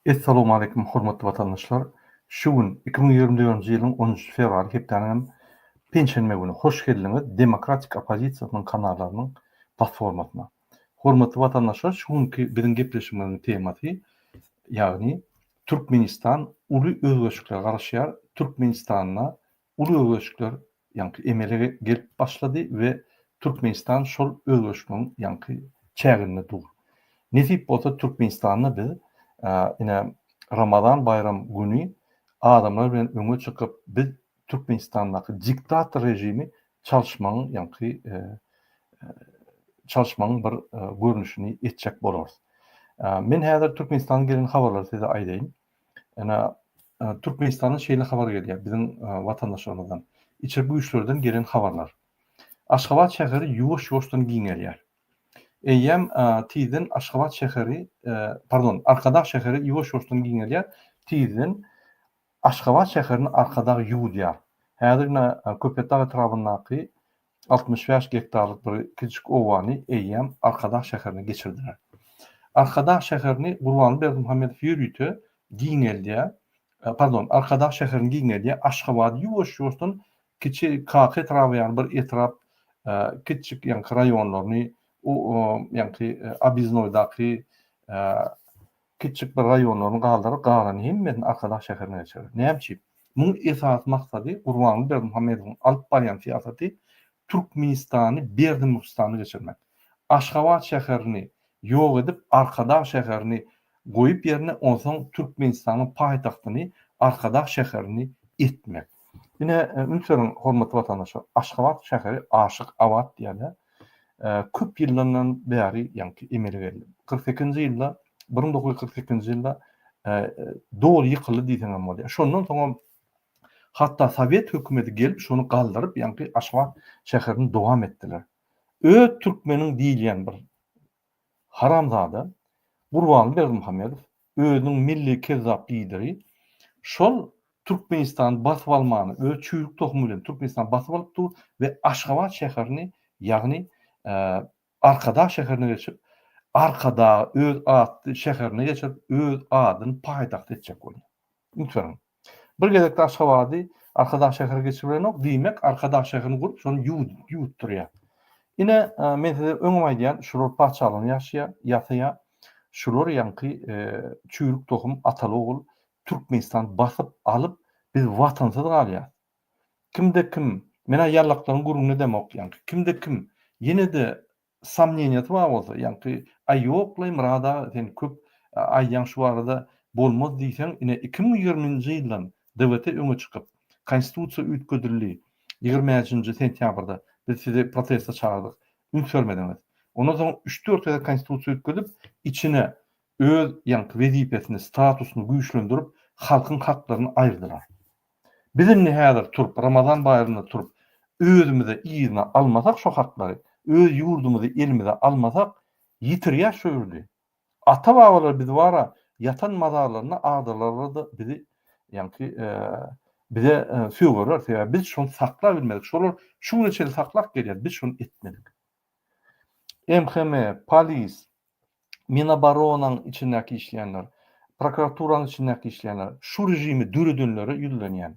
Essalowmaleýkim hormatly watandaşlar! Şu gün 2024-nji ýylyň onunjy fewraly hepdäniň hem penşenbe güni hoş geldiňiz Demokratik oppozisiýasynyň kanallarynyň platformasyna. Hormatly watandaşlar şu günki biziň gepleşigimiziň temasy ýagny Türkmenistan uly özgerişliklere garaşýar Türkmenistanda uly özgerişlikler ýaňky emele gelip başlady we Türkmenistan şol özgerişligiň ýaňky çäginde dur. Nesip bolsa Türkmenistanda biz ine Ramazan baýram güni adamlar bilen öňe çykyp biz Türkmenistandaky diktator režimi çalyşmagyň ýaňky çalyşmagyň bir görnüşini etjek bolarys. Men häzir Türkmenistandan gelen habarlary size aýdaýyn. Ine, Türkmenistandan şeýle habar gelýär biziň watandaşlarymyzdan. Içeri güýçlerden gelen habarlar. Aşgabat şäheri ýuwaş-ýuwaşdan giňelýär. Eýýäm tizden Aşgabat şäheri, pardon, Arkadag şäheri ýuwaş-ýuwaşdan giňelýär. Tizden Aşgabat şäherini Arkadag ýuwudýar. Häzir ine Köpetdag etrabyndaky 65 gektarlyk bir kiçijik obany eýýäm Arkadag şäherine geçirdiler. Arkadag şäherini Gurbanguly Berdimuhamedow ýörite giňeldýär, pardon, Arkadag şäherini giňeldýär, Aşgabady ýuwaş-ýuwaşdan kiçi Kaka etraby ýaly bir etrap, kiçijik ýaňky raýonlaryny, ýaňky Obýezdnoýdaky kiçijik bir raýonlaryny galdyryp, galany hemmesini Arkadag şäherine geçirer. Näme üçin? Muň esasy maksady Gurbanguly Berdimuhamedowyň alyp barýan syýasaty Türkmenistany Berdimuhystana geçirmek. Aşgabat şäherini ýok edip Arkadag şäherini goýup ýerine onsoň Türkmenistanyň paýtagtyny Arkadag şäherini etmek. Ine üns beriň hormatly watandaşlar Aşgabat şäheri Aşyk Abat diýýärler. Köp ýyldandan bäri ýaňky emele geldi. 48-nji ýylda 1948-nji ýylda doly ýykyldy diýseň hem bolýar. Şondan soňam hatda sowet hökümeti gelip şony galdyryp ýaňky Aşgabat şäherini dowam etdiler. Öz türkmeniň diýilýän bir haramzada Gurbanguly Berdimuhamedow özüniň milli kezzap lideri şol Türkmenistany basyp almany öz çüýrük tohumy bilen Türkmenistany basyp alyp dur we Aşgabat şäherini ýagny Arkadag şäherine geçip, Arkadag öz atly şäherine geçirip, öz adyny paýtagt etjek bolýar. Üns beriň. Bir gezekde Aşgabady Arkadag şähere geçiribilenok, diýmek, Arkadag şäherini gurup, şony ýuwutdyrýar. Ine, men size öňem aýdýan, şular patyşalygyny ýaşaýar, ýasaýar. Şular ýaňky çüýrük tohum ataly-ogul Türkmenistany basyp alyp, biz watansyz galýarys. Kimde kim, men-ä ýallaklaryň gürrüňini edemok, ýaňky kimde kim ýene-de somneniýasy bar bolsa, ýaňky aý ýok-laý Myrat aga sen köp aýdýaň şu barada bolmaz diýseň, ine 2020-nji ýyldan DWT öňe çykyp, konstitusiýa üýtgedildi, 25-nji sentýabrda biz sizi proteste çagyrdyk, üns bermediňiz. Ondan soň üç-dört gezek konstitusiýa üýtgedip, içine öz ýaňky wezipesini, statusyny güýçlendirip, halkyň haklaryny aýyrdylar. Biz indi häzir turup, Ramazan baýramynda turup, özümize yzyna almasak şo haklary, öz ýurdumyzy elimize almasak, ýitirýäs şo ýurdy. Ata-babalar bizi bar-a, ýatan mazarlarynda agdarlarlar-da bizi, ýaňky bize sögerler, sebäbi biz şony saklabilmedik. Şolar şu güne çenli saklap gelýär, biz şony etmedik. MHM, polis, Minoboronanyň içindäki işleýänler, prokuraturanyň içindäki işleýänler, şu režimi döredenlere ýüzlenýän.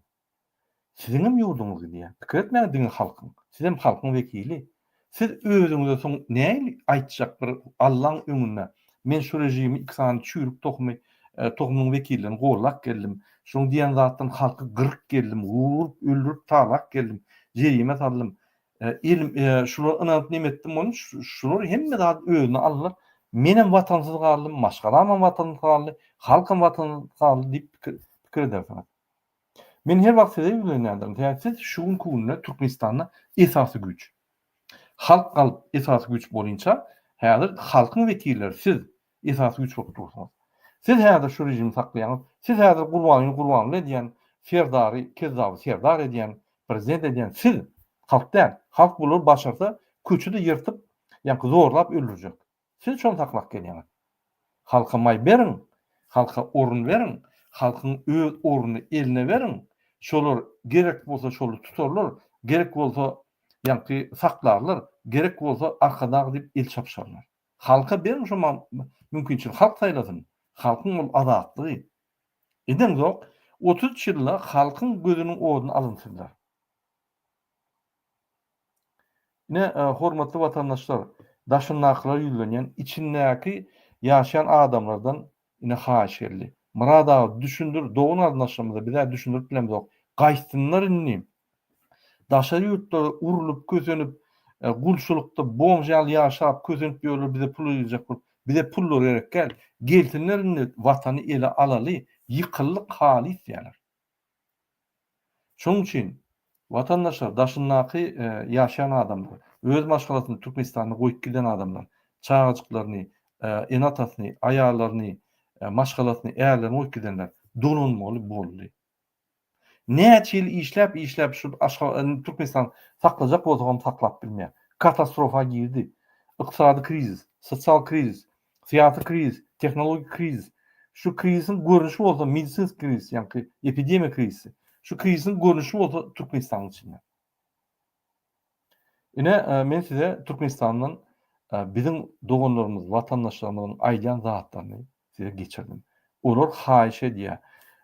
Siziňem ýurduňyz gidýär. Pikir etmäň diňe halkyň. Sizem halkyň wekili. Siz özüňize soň nähili aýtjak bir Allaň öňünde men şu režimi iki sany çüýrük tohumy tohumynyň wekillerini gollap geldim. Şoň diýen zatdan halky gyryp geldim, urup, öldürip, talap geldim, jerime saldym. Elim şulara ynanyp neme etdim ony şular hemme zady özüne aldylar. Menem watansyz galdym, maşgalamam watansyz galdy, halkam watansyz galdy diýip pikir pikir edersiňiz. Men her wagt size ýüzlenýändirin. Sebäbi siz şu günki günde Türkmenistanda esasy güýç. Halk galyp esasy güýç bolynça häzir halkyň wekilleri siz esasy güýç bolup dursuňyz. Siz häzir şu režimi saklaýaňyz. Siz häzir Gurbangulyny Gurbanguly edýän, Serdary, Kezzaby Serdar edýän, prezident edýän siz. Halk däl. Halk bulary başarsa köçede ýyrtyp, ýaňky zorlap öldürjek. Siz şony saklap gelýäňiz. Halka maý beriň, halka orun beriň, halkyň öz ornuny eline beriň, şolar gerek bolsa şoly tutarlar, gerek bolsa ýaňky saklarlar, gerek bolsa Arkadag diýip el çapyşarlar. Halka beriň şo mümkinçiligi, halk saýlasyn. Halkyň ol azatlygy. Edeňzok, 33 ýylda halkyň gözüniň oduny alynsynlar. Ine, hormatly watandaşlar, daşyndakylara ýüzlenýän, içindäki ýaşaýan adamlardan ine haýyş geldi. Myrat aga düşündir, dogan-garyndaşlarymyza biz-ä düşündirip bilemzok. Gaýtsynlar indi. Daşary ýurtlarda urlup, kösenip, gulçulykda bomž ýaly ýaşap, kösenip ýörler bize pul iberjek bolup. Bize pullary gerek däl. Gelsinler indi watany ele alaly, ýykyldyk halys diýýärler. Şonuň üçin watandaşlar, daşyndaky ýaşaýan adamlar, öz maşgalasyny Türkmenistanda goýup giden adamlar, çagajyklaryny, ene-atasyny, aýallaryny, maşgalasyny, ärlerini goýup gidenler dolanmaly boldy. Näçe ýyl işläp işläp şu Aşgabat Türkmenistan saklajak bolsagam saklap bilmeýär. Katastrofa girdi. Ykdysady krizis, sosial krizis, syýasy krizis, tehnologik krizis. Şu krizisiň görnüşi bolsa medisinski krizis, ýaňky epidemiýa krizisi. Şu krizisiň görnüşi bolsa Türkmenistanyň içinde. Ine, men size Türkmenistandan biziň doganlarymyz, watandaşlarymyzyň aýdýan zatlaryny size geçirdim. Olar haýyş edýär.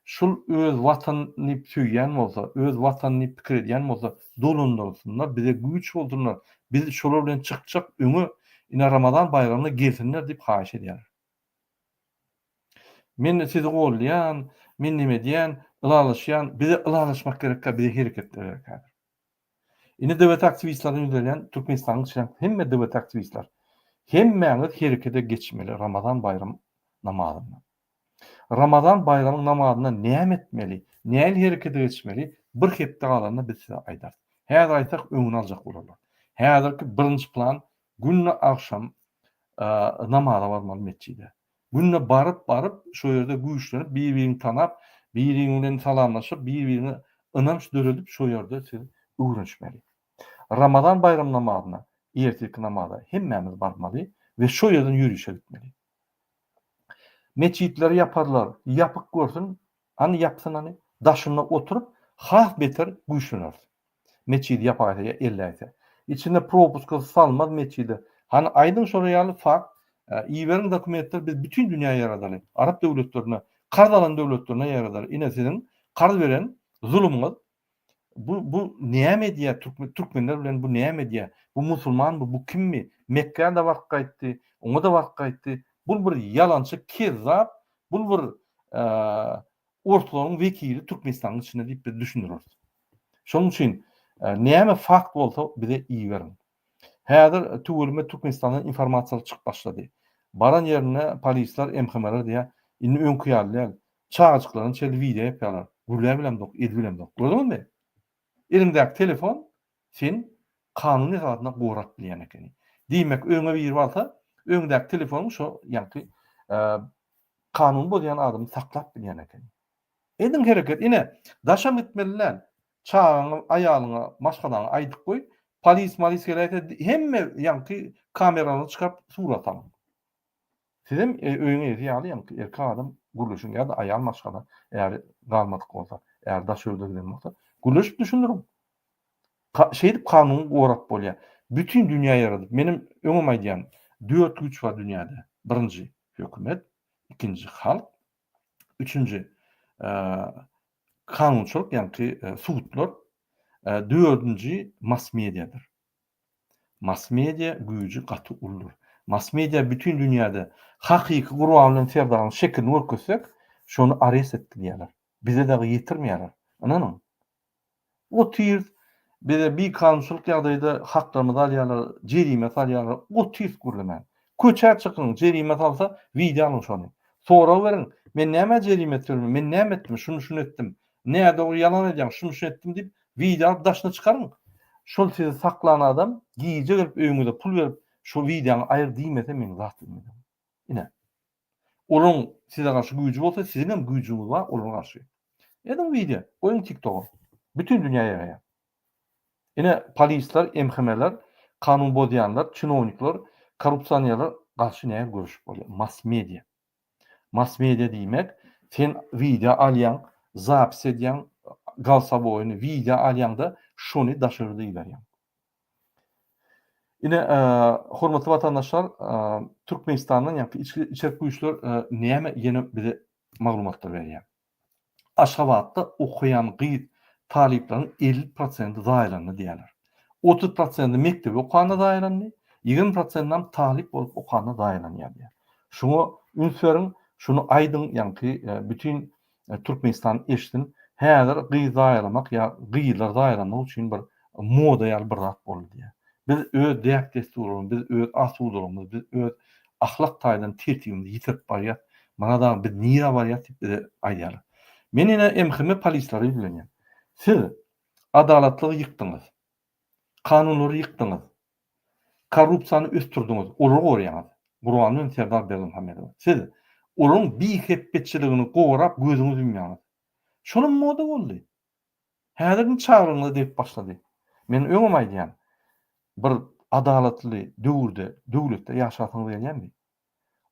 Şul öz watanyny söýýän bolsa, öz watanyny pikir edýän bolsa dolandyrsynlar, bize güýç bolsunlar, biz şolar bilen çykjak öňe, ine Ramazan baýramyna gelsinler diýip haýyş edýärler. Men sizi goldaýan, men neme edýän, ylalaşýan, bize ylalaşmak gerekkä, bize hereketler gerek häzir. Indi DWT aktiwistlerine ýüzlenýän Türkmenistanyň içindäki hemme DWT aktiwistler. Hemmäňiz herekete geçmeli Ramazan baýram namazynda. Ramazan baýramyň namazynda näme etmeli, nähili herekete geçmeli bir hepde galanda biz size aýdarys. Häzir aýtsak öňüni aljak bolarlar. Häzirki birinji plan günde agşam namaza barmaly metjide. Günde baryp baryp şo ýerde güýçlenip bir biriňi tanap biriň bilen salamlaşyp bir biriňe ynanç döredip şo ýerde siz öwrenişmeli. Ramazan baýram namazyna ertirki namaza hemmämiz barmaly we şo ýerden ýörişe gitmeli. Metjitleri ýaparlar ýapyk görsün hany ýapsyn hany daşynda oturyp has beter güýçleneris. Metjidi ýapaýsa ýa elläýse. Içinde propuskasy salmaz metjide. Hany aýdyň şolar ýaly fakt iberiň dokumentleri biz bütin dünýä ýaradaly. Arap döwletlerine, karz alan döwletlerine ýaradaly. Ine siziň karz beren zulumyňyz bu bu näme edýär türkmen türkmenler bilen bu näme edýär? Bu musulmanmy bu kimmi? Mekgä-de baryp gaýtdy, oňa-da baryp gaýtdy. Bul bir ýalançy kezzap, bul bir Orslaryň wekili Türkmenistanyň içinde diýip biz düşündireris. Şonuň üçin näme fakt bolsa bize iberiň. Häzir tüweleme Türkmenistandan informasiýalar çykyp başlady. Baran ýerinde polisler, MHM-ler diýýär, indi öňki ýaly däl. Çagajyklaryny çenli wideo ýapýarlar. Gürläbilemzok, edibilemzok. Gördüňizmi? Eliňdäki telefon sen kanun esasynda gorap bilýän ekeni. Diýmek, öňe biri barsa, öňdäki telefonyň şo ýaňky kanuny bozýan adamy saklap bilýän ekeni. Ediň hereket, ine, daşam gitmeli däl. Çagaňa, aýalyňa, maşgalaňa aýdyp goý, polis malis geläýse hemme ýaňky kamerany çykaryp surat alyň. Sizem öýüň eýesi ýaly ýaňky erkek adam gürleşiň ýa-da aýal maşgala äri galmadyk bolsa, äri daş ýurda giden bolsa, gürleşip düşündiriň. Şeýdip kanuny gorap bolýar. Bütin dünýä ýaradyp, menem öňem aýdýan, dört güýç bar dünýäde. Birinji hökümet, ikinji halk, üçünji kanunçylyk, ýagny sudlar, dördünji mass mediadyr. Mass media güýji gaty uludyr. Mass media bütin dünýäde hakyky Gurban bilen Serdaryň şekilini görkezsek, şony arest etdirýärler. Bize dagy ýetirmeýärler. Ynanyň. Otyrys, bize bikanunçylyk ýagdaýda haklarymyzy alýarlar, jerime salýarlar, otyrys gürlemän. Köçä çykyň, jerime salsa, wideo alyň şony. Sorag beriň, men nämä jerime etdirdim, men näme etdim, şuny şuny etdim, nädogry ýalan aýdýaň, şuny şuny etdim diýip, wideo alyp daşyna çykaryň. Şol sizi saklan adam gije gelip öýüňize pul berip, şo wideoňy aýyr diýmese men zat bilmedim. Ine. Olaryň size garşy güýji bolsa, siziň hem güýjüňiz bar olara garşy. Ediň wideo, goýuň TikToka. Bütin dünýä ýaýraýar. Ine, polisler, MHM-ler, kanun bozýanlar, çinownikler, korrupsionerler garşy nähili göreşip bolýar? Mass media. Mass media diýmek, sen wideo alýaň, zapis edýäň, galsaboýyny wideo alýaňda, şony daşary ýurda iberýäň. Ine, hormatly watandaşlar, Türkmenistandan ýa-da içerki güýçler näme ýene bize maglumatlar berýär. Aşgabatda okaýan gyz talyplaryň 50 prosenti zaýalandy diýýärler. 30 prosenti mekdebe okanda zaýalandy, 20 prosentinem talyp bolup okanda zaýalanýar diýýär. Şuňa üns beriň, şuny aýdyň, ýaňky bütin Türkmenistan eşitsin. Häzir gyz zaýalamak ýa gyzlar zaýalamak üçin bir moda ýaly bir zat boldy diýýär. Biz öz däp-dessurlarymyzy, biz öz asudalygymyzy, biz öz ahlak taýdan tertibimizi ýitirip barýas. Mana dagy biz nirä barýas diýip bize aýdýarlar. Men ine MHM polislere ýüzlenýän. Siz adalatlygy ýykdyňyz. Kanunlary ýykdyňyz. Korrupsiýany ösdürdiňiz, olary goraýaňyz. Gurbanguly bilen Serdar Berdimuhamedow. Siz olaryň bihepbeçiligini gorap gözüňizi ýumýaňyz. Şolam moda boldy. Häzir indi çagalaryňyza degip başlady. Men öňem aýdýan, bir adalatly döwürde, döwletde ýaşasyňyz gelýärmi?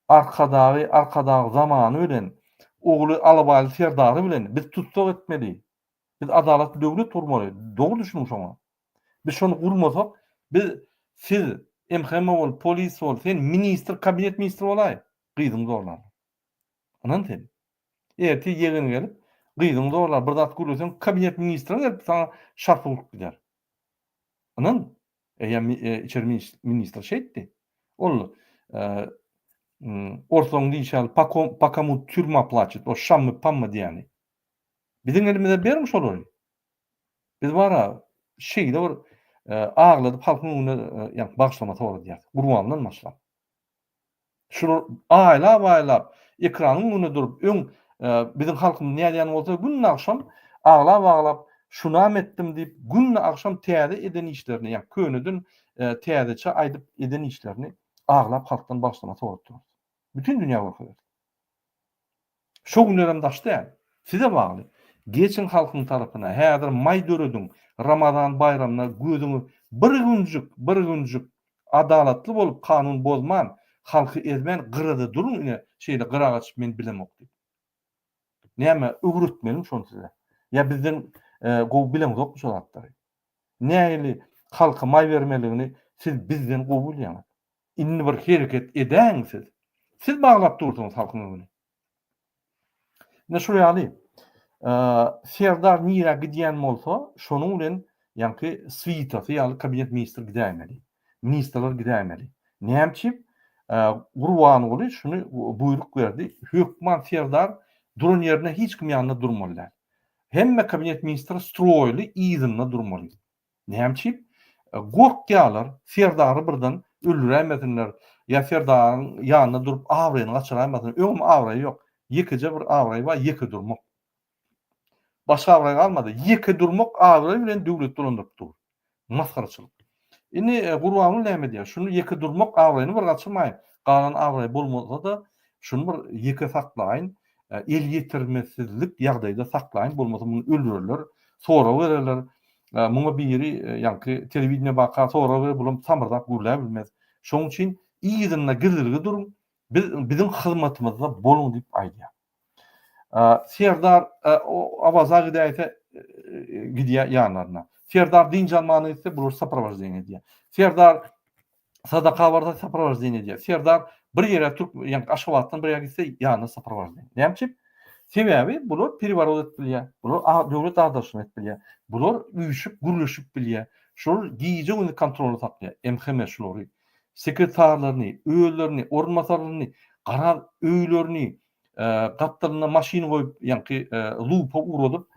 Arkadagy, Arkadag zamany bilen, ogly Alabaýly Serdary bilen biz tussag etmeli. Biz adalatly döwlet gurmaly. Dogry düşüniň şoňa. Biz şony gurmasak, biz siz MHM bol, polis bol, sen ministr, kabinet ministri bolaý, gyzyňy zorlarlar. Ynan sen. Ertir ýegen gelip, gyzyňy zorlar, bir zat gürleseň, kabinet ministriň gelip saňa şarpyk urup gider. Ynan. Eýýäm içeri ministr şeýtdi. Ol orslaryň diýşi ýaly, po komu týurma plaçit, o şammy-pammy diýýäni. Biziň elimize beriň şolary. Biz bara şeýle bir agladyp halkyň öňünde ýaňky bagyşlama soradýas. Gurbandan başlap. Şular aýlap-aýlap ekranyň öňünde durup öň biziň halkymyz nädýän bolsa günde agşam aglap-aglap şunam etdim diýip günde agşam täze eden işlerini ýa köneden täzeçe aýdyp eden işlerini aglap halkdan bagyşlama soradyp durarys. Bütin dünýä görkezer. Şo günlerem daş däl. Size bagly. Geçiň halkyň tarapyna. Häzir maý dörediň. Ramazan baýramyna gözüňi bir günjük, bir günjük adalatly bolup kanun bozman, halky ezmän gyrada duruň ine şeýle gyra gaçyp men bilemok diýip. Näme öwretmelimi şony size? Ýa bizden gowy bileňzokmy şo zatlary? Nähili halka maý bermeligini siz bizden gowy bilýäňiz. Indi bir hereket edäýiň siz. Siz baglap dursuňyz halkyň öňüni. Ine şul ýaly. Serdar nirä gidýän bolsa, şonuň bilen ýaňky switasy ýaly kabinet ministr gidäýmeli. Ministrler gidäýmeli. Näme üçin? Gurbanguly şuny buýruk berdi. Hökman Serdar duran ýerinde hiç kim ýanynda durmaly däl. Hemme kabinet ministri stroýly yzynda durmaly. Näme üçin? Gorkýarlar, Serdary birden öldüräýmesinler, ýa Serdaryň ýanynda durup abraýyny gaçyraýmasynlar. Öňem abraýy ýok. Ýekeje bir abraýy bar, ýeke durmak. Başga abraý galmady. Ýeke durmak abraý bilen döwlet dolandyryp dur. Masgaraçylyk. Indi Gurbanguly näme edýär? Şuny ýeke durmak abraýyny bir gaçyrmaýyn. Galan abraýy bolmasa-da, şuny bir ýeke saklaýyn. Elýetermesizlik ýagdaýda saklaýyn, bolmasa muny öldürerler, sorag bererler. Muňa biri ýaňky telewideniýe baka sorag berer, bulam samyrdap gürläbilmez. Şonuň üçin yzynda gizlilgi duruň, biz biziň hyzmatymyzda boluň diýip aýdýar. Serdar Awaza gidäýse gidýär ýanlaryna. Serdar dynç almana gitse bular soprowaždeniýe edýär. Serdar sadaka barsa soprowaždeniýe edýär. Serdar bir ýere türk ýa Aşgabatdan bir ýere gitse ýanyna soprowaždeniýe. Näme üçin? Sebäbi bular pereworot edip bilýär. Bular döwlet agdaryşyny edip bilýär. Bular üýşüp gürleşip bilýär. Şolar gije-gündiz kontrolda saklaýar. MHM şulary. Sekretarlaryny, özlerini, orunbasarlaryny, garaz öýlerini, gapdalynda maşyn goýup, ýaňky lupa ugradyp,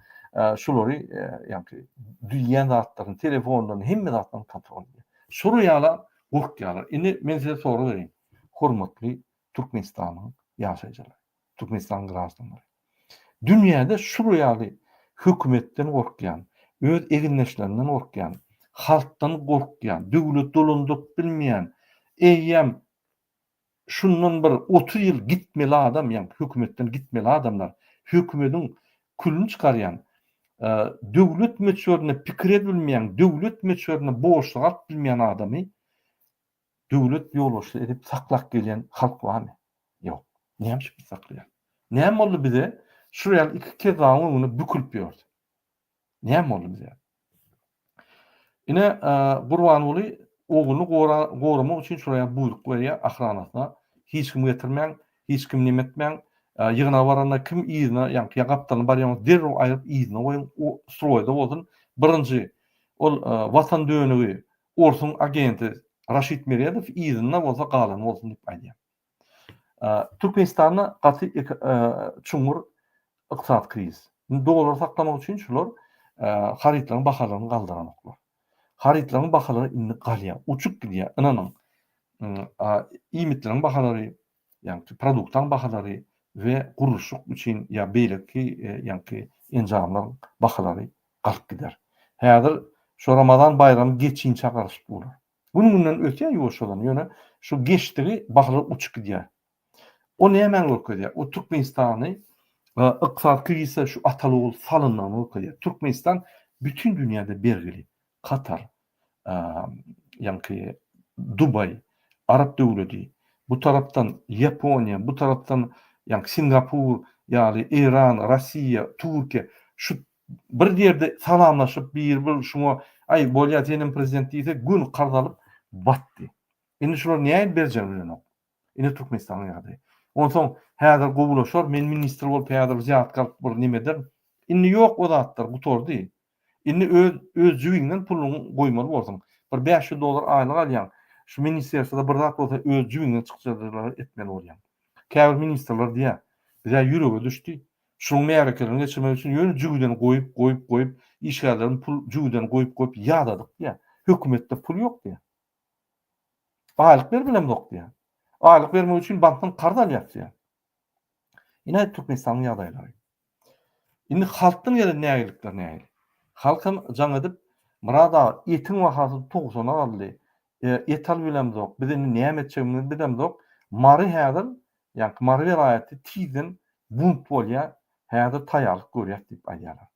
şulary ýaňky düýän zatlaryny, telefonlaryny, hemme zatlaryny kontrol edýär. Şolar ýala gorkýarlar. Indi men size sorag bereýin. Hormatly Türkmenistanyň ýaşaýjylary, Türkmenistanyň graždanlary. Dünýäde şular ýaly hökümetden gorkýan, öz egindeşlerinden gorkýan, halkdan gorkýan, döwlet dolandyryp bilmeýän, eýýäm Şundan bir 30 ýyl gitmeli adam, ýagny hökümetden gitmeli adamlar, hökümediň külüni çykarýan, döwlet möçberinde pikir edibilmeýän, döwlet möçberinde borçluk alyp bilmeýän adamy döwlet ýolbaşçysy edip saklap gelýän halk barmy? Ýok. Näme üçin biz saklaýarys? Näme boldy bize? Şu ýaly iki kezzabyň öňünde bükülip ýördi. Näme boldy bize? Ine, Gurbanguly. Ogluny goramak üçin şular ýaly buýruk berýär ahranasyna, hiç kimi getirmäň, hiç kimi neme etmäň, ýygnaga baranda kim yzyna, ýaňky ýa gapdalyna barýan bolsa derrew aýryp yzyna goýuň, o stroýda bolsun. Birinji ol watan dönügi, orsuň agenti Raşid Meredow yzynda bolsa galany bolsun diýip aýdýar. Türkmenistanda gaty çuňňur ykdysady krizis. Indi dolary saklamak üçin şular harytlaryň bahalaryny galdyranoklar. Harytlaryň bahalary indi galýar, uçup gidýär, ynanyň. Iýmitleriň bahalary, ýagny produktaň bahalary we gurluşyk üçin ýa beýleki ýagny enjamlaryň bahalary galyp gider. Häzir şu Ramazan baýramy geçinçä garaşyp durlar. Gün-günden ösýär ýuwaşjadan, ýöne şu geçdigi bahalar uçup gidýär. O nämäni görkezýär? O Türkmenistany ykdysady krizise şu ataly-ogul salyndygyny görkezýär. Türkmenistan bütin dünýäde bergili. Katar, ýaňky Dubaý, Arap döwledi, bu tarapdan Ýaponiýa, bu tarapdan ýaňky Singapur ýaly Eýran, Russiýa, Türkiýe şu bir ýerde salamlaşyp biri bir şuňa aý bolýa senem prezident diýse göni karz alyp batdy. Indi şular nähili berjegini bilenok. Ine Türkmenistanyň ýagdaýy. Onsoň häzir gowulaşar, men ministr bolup häzir wzýatka alyp bir neme ederin. Indi ýok o zatlar, gutardy. Indi öz öz jübiňden puluňy goýmaly borsuň. Bir 500 dollar aýlyk alýaň. Şu ministerstwoda bir zat bolsa öz jübiňden çykjajyklary etmeli bolýaň. Käbir ministrler diýýär, bizä ýürege düşdi. Şunuň märekelerini geçirmek üçin ýöne jübüden goýup, goýup, goýup, işgärleriň pul jübüden goýup, goýup ýadadyk diýýär. Hökümetde pul ýok diýýär. Aýlyk berip bilemzok diýýär. Aýlyk bermek üçin bankdan karz alýas diýýär. Ine Türkmenistanyň ýagdaýlary. Indi halkdan gelen nägilikler nähili? Halk hem jaň edip, Myrat aga, etiň bahasy togsana galdy. E, et alyp bilemzok. Biz indi näme etjegimizi bilemzok. Mary häzir, ýagny Mary welaýaty tizden bunt bolýar. Häzir taýýarlyk görýäs diýip aýdýarlar.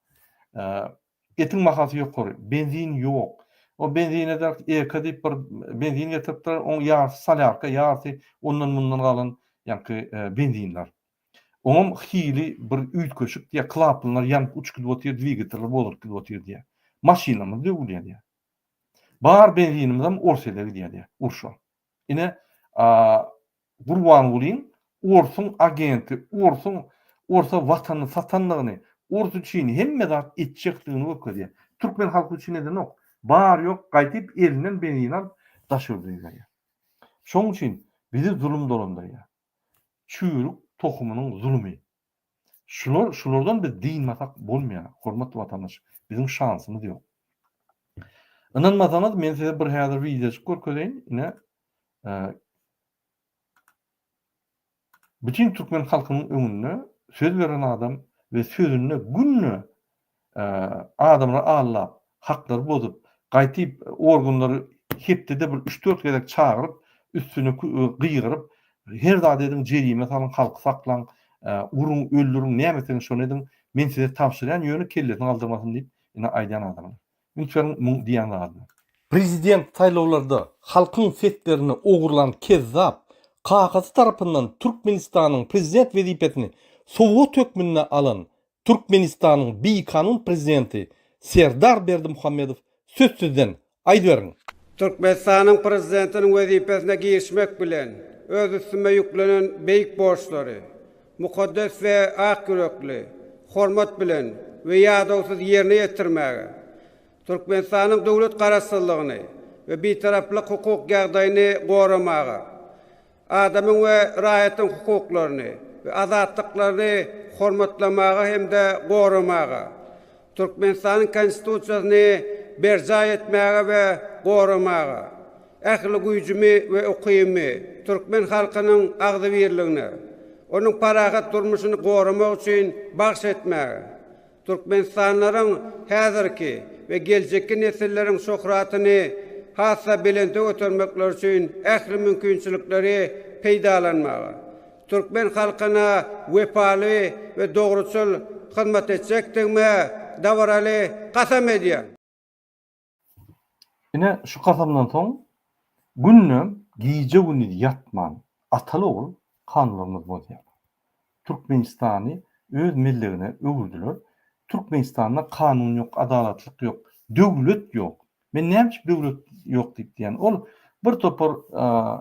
E, Etiň bahasy ýokary, benzin ýok. O benzine-de eko diýip bir benzin getiripdirler, oň ýarysy solýarka, ýarysy ondan-mundan galan ýaňky benzinler. Oňam hili bir üýtgeşik diýýär, klapanlar ýanyp uçup gidip otyr, dwigateller bozulyp gidip otyr diýýär. Maşynlarymyz döwülýär diýýär. Bar benzinimizem Orsýede gidýär diýýär, urşa. Ine, Gurbangulyň orsuň agenti, orsuň orsa watanyny satandygyny, ors üçin hemme zat etjekdigini görkezýär. Türkmen halky üçin edenok. Bar ýok gaýdyp elinden benzin alyp daş ýurda iberýär. Şoň üçin bizi zulum dolandyrýar. Çüýrük tohumynyň zulumy. Şular şulardan biz dynmasak bolmaýar, hormatly watandaş. Biziň şansymyz ýok. Ynanmasaňyz men size bir häzir wideojyk görkezeýin. Ine Bütin türkmen halkynyň öňünde söz beren adam we sözünde günde adamlary aldap, haklary bozup, gaýtyp organlary hepdede bir üç-dört gezek çagyryp, üstüne gygyryp, her zat ediň, jerime salyň, halky saklaň, uruň, öldüriň, näme etseňiz şony ediň, men size tabşyrýan, ýöne kellesini galdyrmasyn diýip, ine aýdýan adamlar. Üns beriň muň diýýän zadyna. Prezident saýlawlarda halkyň seslerini ogurlan kezzap, kakasy tarapyndan Türkmenistanyň prezident wezipesini sowgat hökmünde alan Türkmenistanyň bikanun prezidenti Serdar Berdimuhamedow söz sizden, aýdyberiň! Türkmenistanyň Prezidentiniň wezipesine girişmek bilen, öz üstüme ýüklenen beýik borçlary mukaddes we ak ýürekli, hormat bilen we ýadawsyz ýerine ýetirmäge, Türkmenistanyň döwlet Garaşsyzlygyny we Bitaraplyk hukuk ýagdaýyny goramaga, adamyň we raýatyň hukuklaryny we azatlyklaryny hormatlamaga hem-de goramaga, Türkmenistanyň Konstitusiýasyny berjaý etmäge we goramaga, ähli güýjümi we ukybymy türkmen halkynyň agzybirligine, onuň parahat durmuşyny goramak üçin bagyş etmäge, Türkmenistanlylaryň häzirki we geljekki nesilleriň şöhratyny has-da belente götermekleri üçin ähli mümkinçilikleri peýdalanmaga, türkmen halkyna wepaly we dogruçyl hyzmat etjekdigime dabaraly kasam edýän. Ine, şu kasamdan soň günde gije-gündiz ýatman, ataly-ogul kanunlarymyzy bozýarlar. Türkmenistany öz mellegine öwürdiler. Türkmenistanda kanun ýok, adalatlyk ýok, döwlet ýok. Men näme üçin döwlet ýok diýip diýýän. Ol bir topar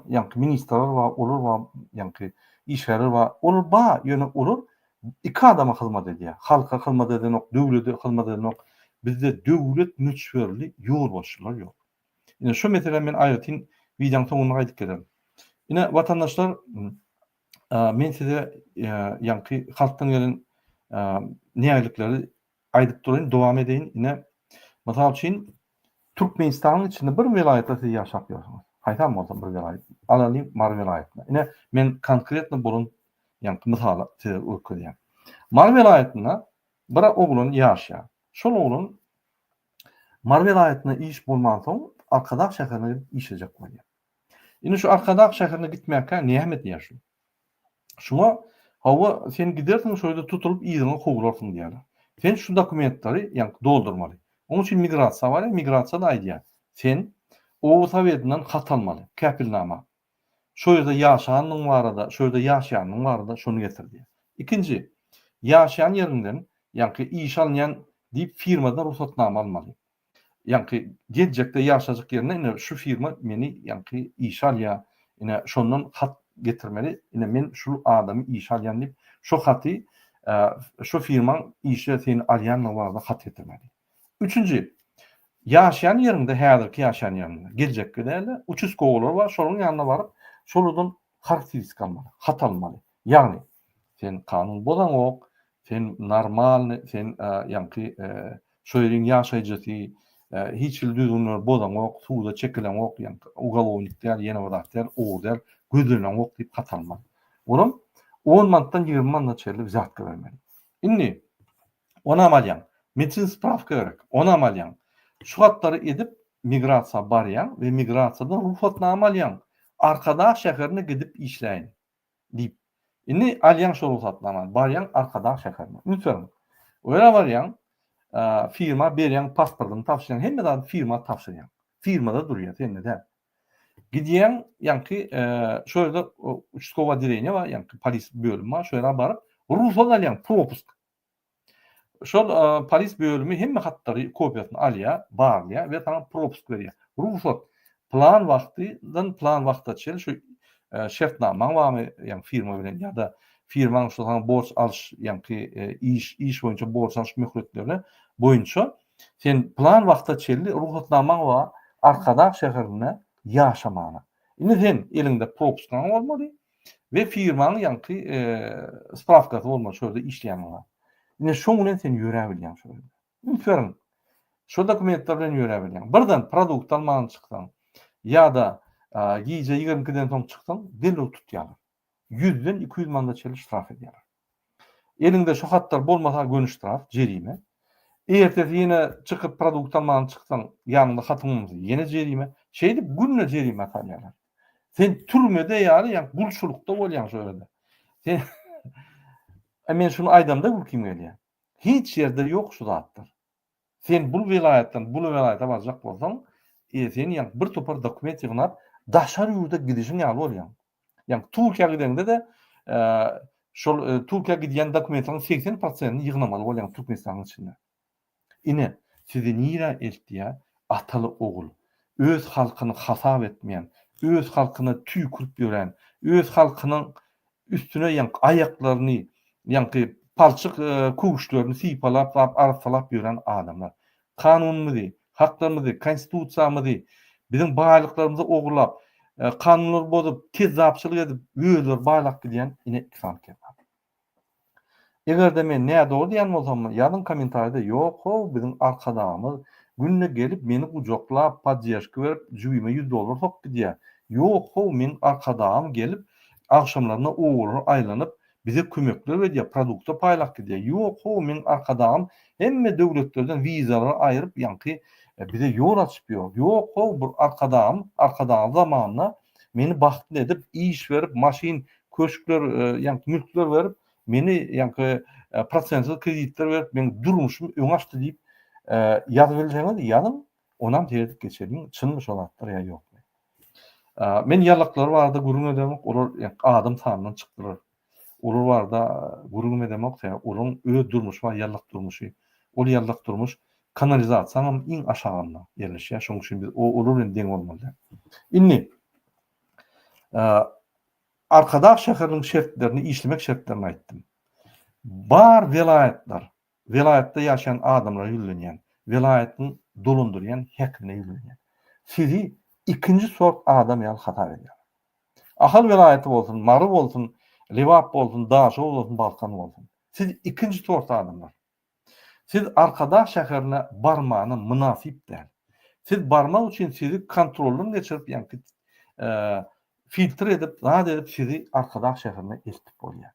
ýaňky ministrler bar, olar bar, ýaňky işgärler bar. Olar bar, ýöne olar iki adama hyzmat edýär. Halka hyzmat edenok, döwlete hyzmat edenok. Bizde döwlet möçberli ýolbaşçylar ýok. Ine şu meselä men aýratyn wideoň soňunda gaýdyp gelerin. Ine watandaşlar men size ýaňky halkdan gelen nägilikleri aýdyp duraýyn, dowam edeýin. Ine, mysal üçin, Türkmenistanyň içinde bir welaýatda siz ýaşap ýörsüňiz. Haýsam bolsa bir welaýat. Alalyň Mary welaýatyny. Ine, men konkretno bolan ýaňky mysaly size görkezýän. Mary welaýatynda bir oglan ýaşaýar. Şol oglan Mary welaýatynda iş bolmansoň, Arkadag şäherine gidip işlejek bolýar. Indi şu Arkadag şäherine gitmäkä näme edýär şu? Şuňa, hawa, sen gidersiň, şo ýerde tutulyp yzyňa kowularsyň diýýärler. Sen şu dokumentleri, ýagny doldurmaly. Onuň üçin migrasiýa barýar, migrasiýa-da aýdýar, sen oba sowetinden hat almaly, kepilnama. Şo ýerde ýaşanyň barada, şo ýerde ýaşaýanyň barada şony getir diýýär. Ikinji, ýaşaýan ýeriňden, ýagny işe alynýan diýip firmadan rugsatnama almaly. Ýaňky geljekde ýaşajyk ýerine ine şu firma meni ýaňky işe alýar, ine şondan hat getirmeli, ine men şul adamy işe alýan diýip, şo haty şo firmaň işe seni alýanlygy barada hat getirmeli. Üçünji, ýaşaýan ýeriňde häzirki ýaşaýan ýeriňde, geljekki däl-de, uçastkowolar bar, şolaryň ýanyna baryp, şolardan harakteristika almaly, hat almaly. Ýagny, sen kanun bozaňok, sen normalny, sen ýaňky şo ýeriň ýaşaýjysy, hiç hili düzgünleri bozaňok, suda çekileňok, ýaňky ugalownik däl, ýene bir zat däl, ogry däl, gözleneňok diýip hat almaly. Olam on manatdan 20 manata çenli wzýatka bermeli. Indi onam alýaň. Medisin sprawka gerek, onam alýaň. Şu hatlary edip migrasiýa barýaň we migrasiýadan rugsatnama alýaň. Arkadag şäherine gidip işläýin. Diýip. Indi alýaň şo rugsatnamany, barýaň Arkadag şäherine. Üns beriň. O ýere barýaň, firma berýäň pasportyňy tabşyrýaň, hemme zady firma tabşyrýaň. Firmada durýar, sende däl. Gidýäň, ýaňky şo ýerde uçastkowy otdeleniýe bar, ýaňky polis bölümi bar, şo ýere baryp rugsat alýaň, propusk. Şol polis bölümi hemme hatlary kopiýasyny alýar, barlaýar we saňa propusk berýär. Rugsat plan wagtydan plan wagta çenli şu şertnamaň barmy, ýagny firma bilen ýa-da firmaň şu saňa borç alyş, ýagny iş iş boýunça borç alyş möhletlerine boýunça sen plan wagta çenli rugsatnamaň bar Arkadag şäherinde ýaşamana. Indi sen eliňde propuskaň bolmaly, We firmaň ýaňky sprawkasy bolmaly şo ýerde işleýän bolan. Ine şoň bilen sen ýöräbilýäň şo ýerde. Üns beriň. Şo dokumentler bilen ýöräbilýäň. Birden produkt alman çyksaň ýa-da gije 22-den soň çyksaň derrew tutýarlar. Ýüzden 200 manada çenli ştraf edýärler. Eliňde şo hatlar bolmasa göni ştraf, jerime. Ertesi ýene çykyp produkt alman çyksaň, ýanyňda hatyň bolmasa ýene jerime. Şeýdip günde jerime salýarlar. Sen türmede ýaly ýa gulçulykda bolýaň şo ýerde. Sen E men şuny aýdamda gülkim gelýär. Hiç ýerde ýok şu zatlar. Sen bul welaýatdan bul welaýata barjak bolsaň, e sen ýa bir topar dokument ýygnap daşary ýurda gidişiň ýaly bolýaň. Ýa Türkiýä gideňde-de e, şol e, Türkiýä gidýän dokumentleriň 80 prosentini ýygnamaly bolýaň Türkmenistanyň içinde. Ine, sizi nirä eltýär ataly-ogul, öz halkyny hasap etmeýän, öz halkyna tüýkürip ýören, öz halkynyň üstüne ýaňky aýaklaryny, ýaňky palçyk köwüşlerini sypalap zap arassalap ýören adamlar. Kanunymyzy, haklarymyzy, konstitusiýamyzy, biziň baýlyklarymyzy ogurlap, kanunlary bozup, kezzapçylyk edip, özleri baýlap gidýän ine iki sany kezzap. Egerde men nädogry diýen bolsam ýazyň kommentariýada ýok how biziň arkadagymyz günde gelip meni gujaklap poddežka berip jübime ýüz dollar sokup gidýär ýok how meň arkadagym gelip agşamlaryna obalara aýlanyp bize kömekler edýär produkta paýlap gidýär ýok how meň arkadagym hemme döwletlerden wizalary aýyryp ýaňky bize ýol açyp ýör ýok how bir arkadagym arkadagym zamanynda meni bagtly edip, iş berip, maşyn, köşkler, ýaňky mülkler berip, meni ýaňky prosentsiz kreditler berip, meň durmuşym öňe açdy diýip ýazybilseňiz ýazyň, onam seredip geçeliň, çynmy şo zatlar ýa ýokmy. Men ýalaklar barada gürrüň edemok, olar ýaňky adam sanyndan çykdylar. Olar barada gürrüňem edemok, sebäbi olaryň öz durmuşy bar, ýallak durmuşy. Ol ýallak durmuş. Kanalizasiýaňam iň aşagynda ýerleşýär. Şonuň üçin biz olar bilen deň bolmaly däl. Indi Arkadag şäheriniň şertlerini, işlemek şertlerini aýtdym. Bar welaýatlar, welaýatda ýaşaýan adamlara ýüzlenýän, welaýatyň dolandyrýan häkimine ýüzlenýän. Sizi ikinji sort adam ýaly hasap edýärler. Ahal welaýaty bolsun, Mary bolsun, Lebap bolsun, Daşoguz bolsun, Balkan bolsun. Siz ikinji sort adamlar. Siz Arkadag şäherine barmana mynasyp däl. Siz barmak üçin sizi kontroldan geçirip, ýaňky filtr edip, zat edip sizi Arkadag şäherine eltip bolýar.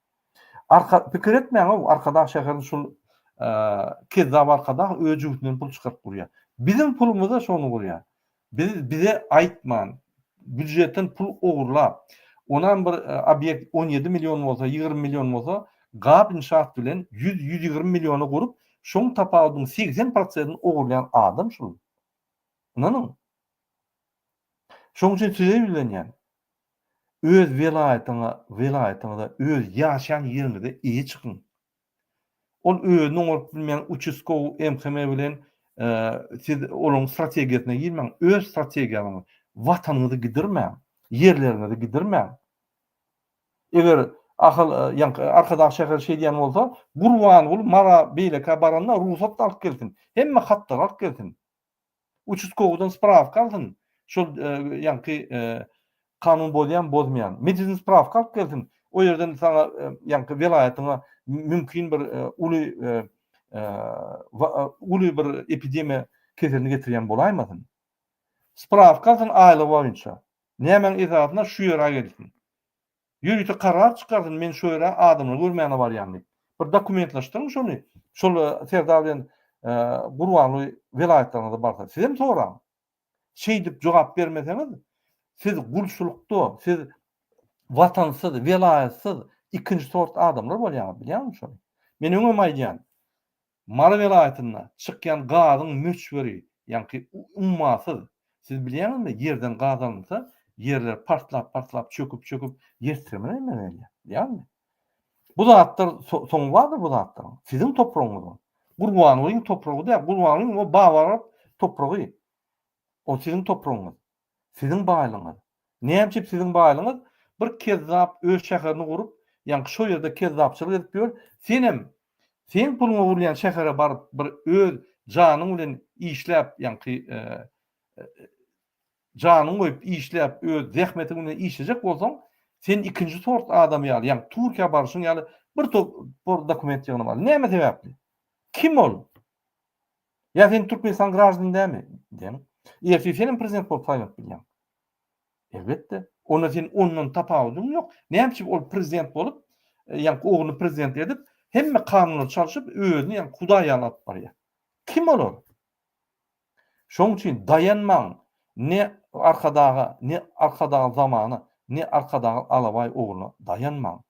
Arka pikir etmäň-ow, Arkadag şäherini şul kezzap Arkadag öz jübüsinden pul çykaryp gurýar. Biziň pulumyza şony gurýar. Biz bize aýtman, býujetden pul ogurlap, onam bir obýekt 17 million bolsa, 20 million bolsa, Gap inşaat bilen 100-120 milliona gurup, şoň tapawudynyň 80 prosentini ogurlaýan adam şul. Ynanyň. Şoň üçin size ýüzlenýän. Öz welaýatyňa, welaýatyňyza, öz ýaşaýan ýeriňize eýe çykyň. Ol özüni oňaryp bilmeýän uçastkowy MHM bilen siz olaryň strategiýasyna girmäň, öz strategiýaňyzy, watanyňyzy gidirmäň, ýerleriňizi gidirmäň. Eger Ahal, ýaňky Arkadag şäheri şeý diýen bolsa, Gurbanguly Mara beýlekä baranda rugsat alyp gelsin, hemme hatlary alyp gelsin. Uçastkowydan sprawka alsyn, şol ýaňky kanun bozýan, bozmaýan. Medizin sprawka alyp gelsin, o ýerden saňa ýaňky welaýatyňa mümkin bir uly uly bir epidemiýa keselini getirýän bolaýmasyn. Sprawka alsyn aýlygy boýunça. Nämäň esasynda şu ýere gelsin. Ýörite karar çykarsyn, men şu ýere adamlary görmäne barýan diýip. Bir dokumentleşdiriň şony. Şol Serdar bilen Gurbanguly welaýatlaryňyza barsa, sizem soraň. Şeýdip jogap bermeseňiz, siz gulçulykda, siz watansyz, welaýatsyz ikinji sort adamlar bolýaňyz, bilýäňizmi şony? Men öňem aýdýan, Mary welaýatynda çykýan gazyň möçberi, ýaňky ummasyz. Siz bilýäňizmi, ýerden gaz alynsa, ýerler partlap-partlap, çöküp-çöküp, ýer titreme emele gelýär. Bilýäňizmi? Bu zatlar soňy bardyr bu zatlaryň. Siziň topragyňyz ol. Gurbangulyň topragy däl. Gurbangulyň o babarap topragy. Ol siziň topragyňyz. Siziň baýlygyňyz. Näme üçin siziň baýlygyňyz? Bir kezzap öz şäherini gurup, ýaňky şo ýerde kezzapçylyk edip ýör. Senem seň puluňa gurulýan şähere baryp bir öz janyň bilen işläp, ýaňky janyňy goýup işläp, öz zähmetiň bilen işlejek bolsaň, sen ikinji sort adam ýaly, ýaňky Türkiýä baryşyň ýaly bir topar dokument ýygnamaly. Näme sebäpli? Kim ol? Ýa sen Türkmenistan graždany dälmi? Diýen. Ertir senem prezident bolup saýlanyp bilýäň. Elbetde. Onda sen ondan tapawudyň ýok. Näme üçin ol prezident bolup, e, ýaňky ogluny prezident edip, hemme kanunlary çalşyp, özüni ýaňky hudaý ýaly alyp barýar. Kim olar? Şoň üçin daýanmaň ne Arkadaga, ne Arkadagly zamana, ne Arkadagly Alabaý ogluna daýanmaň.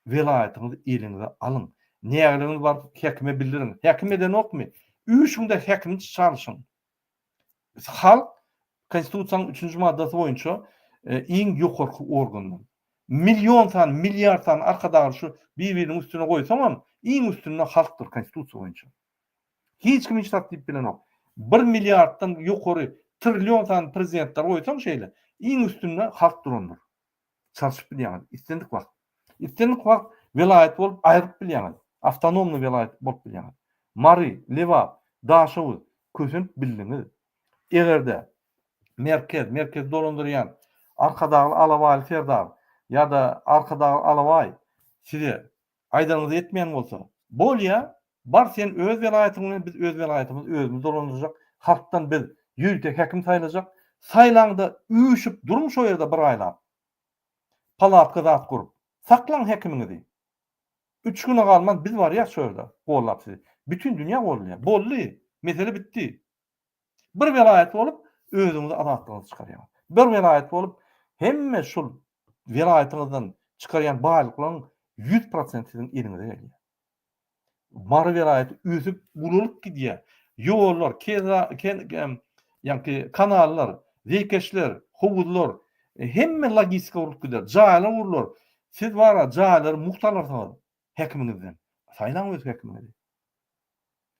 Welaýatyňyzy eliňize alyň. Nägileňiz baryp häkime bildiriň. Häkim edenokmy? Üýşüňde häkimi çalşyň. Halk Konstitusiýanyň üçünji maddasy boýunça e, iň ýokarky organdyr. Million sany, milliard sany Arkadagly şu bir-biriniň üstüne goýsaňam, iň üstünde halkdyr Konstitusiýa boýunça. Hiç kim hiç zat diýip bilenok. Bir milliarddan ýokary trillion sany prezidentler goýsaň şeýle, iň üstünde halk durandyr. Çalşyp bilýäňiz islendik wagt. Islendik wagt welaýat bolup aýryp bilýäňiz. Awtonomny welaýat bolup bilýäňiz. Mary, Lebap, Daşoguz kösenip bildiňiz. Eger-de merkez, merkezi dolandyrýan Arkadagly Alabaýly Serdar ýa-da Arkadagly Alabaý size Aýdanyňyzy etmeýän bolsa, bolýa, bar sen öz welaýatyň bilen biz öz welaýatymyzy özümiz dolandyrjak, halkdan biz ýörite häkim saýlajak, saýlaňda üýşüp duruň şo ýerde bir aýlap. Palatka zat gurup. Saklaň häkimiňizi. Üç güne galman biz barýas şo ýerde gollap sizi. Bütin dünýä gollaýar. Boldy. Mesele bitdi. Bir welaýat bolup özüňizi azatlygyňyzy çykarýaňyz. Bir welaýat bolup hemme şul welaýatyňyzdan çykarýan baýlyklaryň 100% siziň eliňize gelýär. Mary welaýaty ösüp, ulalyp gidýär. Ýollar, keza, ken, ýaňky kanallar, zeýkeşler, howuzlar, hemme logistika gurlup gider. Jaýlar gurlar. Siz bara jaýlary mugt alarsyňyz häkimiňizden. Saýlaň öz häkimiňizi.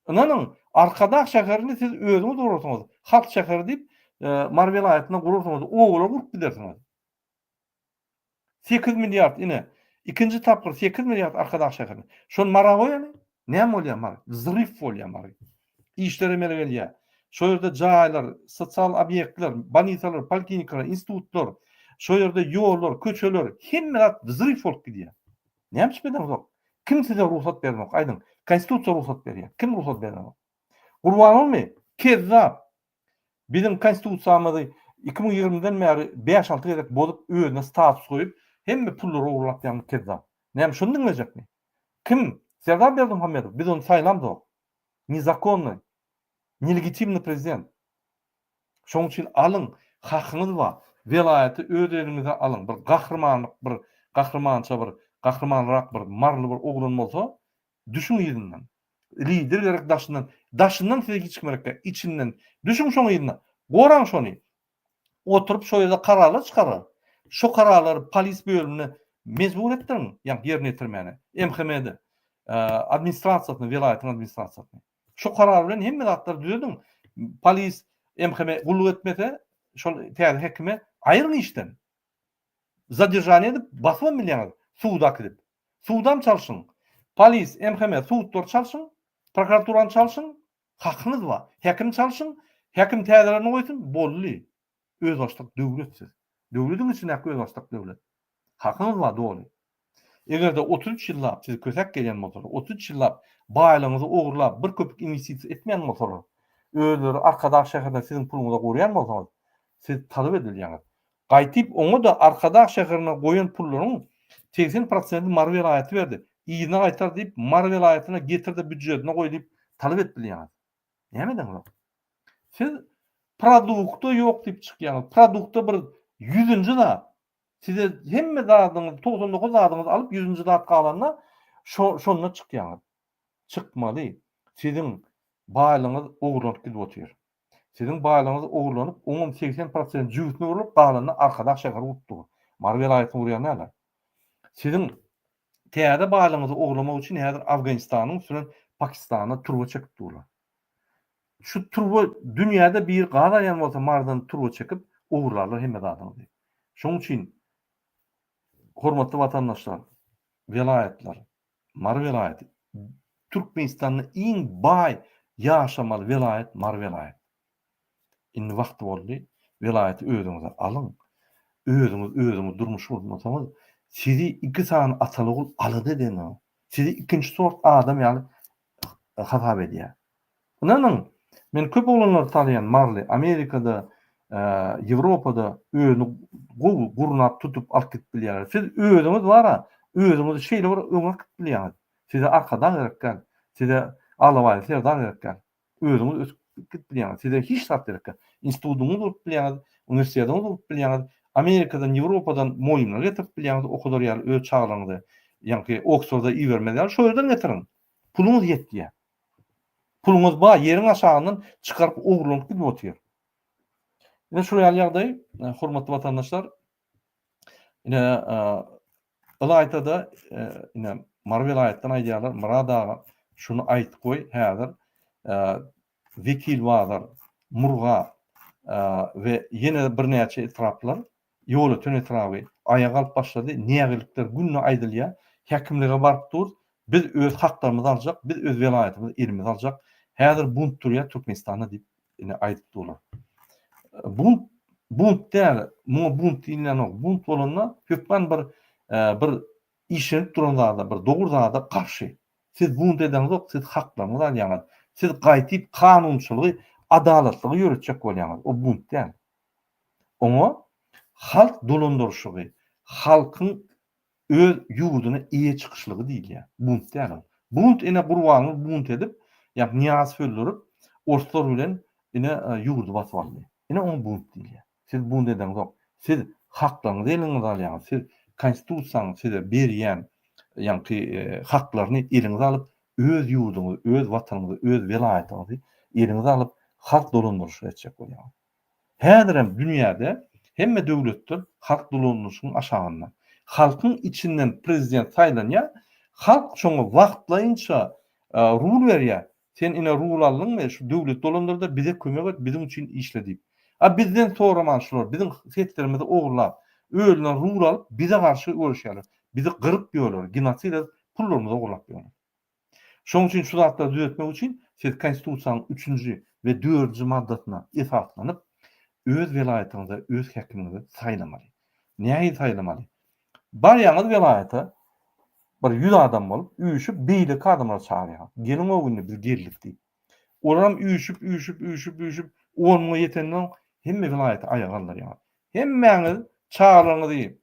Ynanyň, Arkadag şäherini siz özüňiz gurarsyňyz. Halk şäheri diýip, Mary welaýatynda gurarsyňyz, obalar gurup gidersiňiz. 8 milliard ine, ikinji tapgyr 8 milliard Arkadag şäherine. Şony Mara goýaly. Näme bolýar Mary? Wzryw bolýar Mary. Işler emele gelýär. Şo ýerde jaýlar, sosial obýektler, bolnisalar, poliklinikalar, institutlar, şo ýerde ýollar, köçeler, hemme zat wzryw bolup gidýär. Näme üçin bereňzok? Kim size rugsat berenok? Aýdyň. Konstitusiýa rugsat berýär. Kim rugsat berenok? Gurbangulymy? Kezzap. Biziň konstitusiýamyzy 2020-den bäri bäş-alty gezek bozup, özüne status goýup, hemme pullary ogurlap ýan kezzap. Näme şony diňlejekmi? Kim? Serdar Berdimuhamedow. Biz ony saýlamzok. Nezakonnyý. Nelegitimnyý prezident. Şonuň üçin alyň, hakyňyz bar. Welaýaty öz eliňize alyň. Bir gahrymanlyk, bir gahrymança bir gahrymanrak bir maryly bir oglan bolsa, düşüň yzyndan. Lider gerek daşyndan. Daşyndan size hiç kim gerek däl, içinden. Düşüň şoň yzyna. Goraň şony. Oturyp şo ýerde kararlar çykarar. Şo kararlary polis bölümine mejbur etdiriň, ýa ýerine ýetirmäne. MHM-de, administrasiýasyna, welaýatyň administrasiýasyna. Şu karar bilen hemme zatlary düzediň. Polis, MHM gulluk etmese, şol täze hekime aýryň işden. Zadержание edip basybam bilýäňiz, suda äkidip. Sudam çalşyň. Polis, MHM, sudlary çalşyň, prokuraturany çalşyň, hakyňyz bar. Häkim çalşyň, häkim täzelerini goýsun, boldy. Özbaşdak döwlet siz. Döwlediň içindäki özbaşdak döwlet. Hakyňyz bar doly. Eger-de 33 ýyllap sizi kösäp gelýän bolsalar, 33 ýyllap baýlygyňyzy ogurlap, bir köpük inwestisiýa etmeýän bolsalar, özleri Arkadag şäherinde siziň puluňyza gurýan bolsaňyz, siz talap edilýäňiz. Gaýtyp oňa-da Arkadag şäherine goýan pullaryň 80 prosenti Mary welaýaty berdi. Yzyna gaýtar diýip, Mary welaýatyna getir-de býujetine goý diýip talap edip bilýäňiz. Näme edeňizok? Siz produkta ýok diýip çykýaňyz. Produkta bir ýüzünji zat. Size hemme zadyňyzy, 99 zadyňyzy alyp ýüzünji zat galanda şo şonda çykýaňyz. Çykmaly. Siziň baýlygyňyz ogurlanyp gidip otyr. Siziň baýlygyňyz ogurlanyp, oňam 80 prosent jübüsine urlup, galanyny Arkadag şäheri urup dur. Mary welaýatyny urýan däl-ä. Siziň täze baýlygyňyzy ogurlamak üçin häzir Afganistanyň üstünden Pakistana turba çekip durlar. Şu turba dünýäde bir gaz alýan bolsa Marydan turba çekip ogurlarlar hemme zadyňyzy. Şoň üçin hormatly watandaşlar, welaýatlar, Mary welaýaty Türkmenistanda iň baý ýaşamaly welaýat Mary welaýaty. Indi wagty boldy, welaýaty özüňize alyň. Özüňiz özüňiz durmuş gurmasaňyz, sizi iki sany ataly-ogul alada edenok. Sizi ikinji sort adam ýaly hasap edýär. Ynanyň, men köp oglanlary tanaýan maryly, Amerikada, Ýewropada özüni gowy gurnap tutup alyp gidip bilýärler. Siz özüňiz bara, özüňizi şeýle bir öňe äkidip bilýäňiz. Size Arkadag gerek däl, size Alabaý Serdar gerek däl. Özüňiz ösüp gidip bilýäňiz. Size hiç zat gerek däl. Institutyňyzy gurup bilýäňiz, uniwersitetiňizi gurup bilýäňiz, Amerikadan, Ýewropadan mugallymlar getirip bilýäňiz, okadar ýaly öz çagalaryňyzy, ýaňky Oksforda ibermez ýaly şo ýerden getiriň. Puluňyz ýetýär. Puluňyz bar, ýeriň aşagyndan çykaryp ogurlanyp gidip otyr. Ine şu ýaly ýagdaý, e, hormatly watandaşlar. Ine e, ylaýta-da e, ine Mary welaýatdan aýdýarlar, Myrat aga şuny aýt goý häzir Wekilbazar, Murgap we ýene birnäçe etraplar Ýolöten etraby aýaga galyp başlady, nägilikler günde aýdylýar, häkimlige baryp dur, biz öz haklarymyzy aljak, biz öz welaýatymyzy elimize aljak, häzir bunt turýar Türkmenistanda diýip ine aýdyp durlar. Bunt bunt däl, muňa bunt diýilýänok, bunt bolanda hökman bir bir işlenip duran zada, bir dogry zada garşy. Siz bunt edeňizok, siz haklaryňyzy alýaňyz. Siz gaýtyp kanunçylygy, adalatlygy ýöretjek bolýaňyz, o bunt däl. Oňa halk dolandyryşygy, halkyň öz ýurduna eýe çykyşlygy diýilýär. Bunt däl ol. Bunt ine Gurbanguly bunt edip, ýa Nyýazowy öldürip, orslar bilen ine ýurdy basyp aldy. Ine oňa bunt diýilýär. Siz bunt edeňzok. Siz haklaryňyzy eliňize alýaňyz. Siz konstitusiýanyň size berýän ýaňky haklaryny eliňize alyp, öz ýurduňyzy, öz watanyňyzy, öz welaýatyňyzy eliňize alyp, halk dolandyryşyk etjek bolýaňyz. Häzirem dünýäde hemme döwletler halk dolandyryşynyň aşagynda. Halkyň içinden prezident saýlanýar, halk şoňa wagtlaýynça rul berýär. Sen ine rul aldyňmy, şu döwleti dolandyrda bize kömek et, biziň üçin işle diýip. A bizden soraman şular biziň seslerimizi ogurlap, özüne rul alyp bize garşy göreşýärler. Bizi gyryp ýörler, genosid edip pullarymyzy ogurlap ýörler. Şonuň üçin şu zatlary düzetmek üçin siz Konstitusiýanyň üçünji we dördünji maddasyna esaslanyp öz welaýatyňyzda öz häkimiňizi saýlamaly. Nähili saýlamaly? Barýaňyz welaýata bir ýüz adam bolup üýşüp beýleki adamlary çagyrýaňyz. Geliň-ow indi biz geldik diýip. Olaram üýşüp üýşüp üýşüp üýşüp on müňe ýetenden soň hemme welaýaty aýaga galdyrýaňyz. Hemmäňiz çagalaryňyzy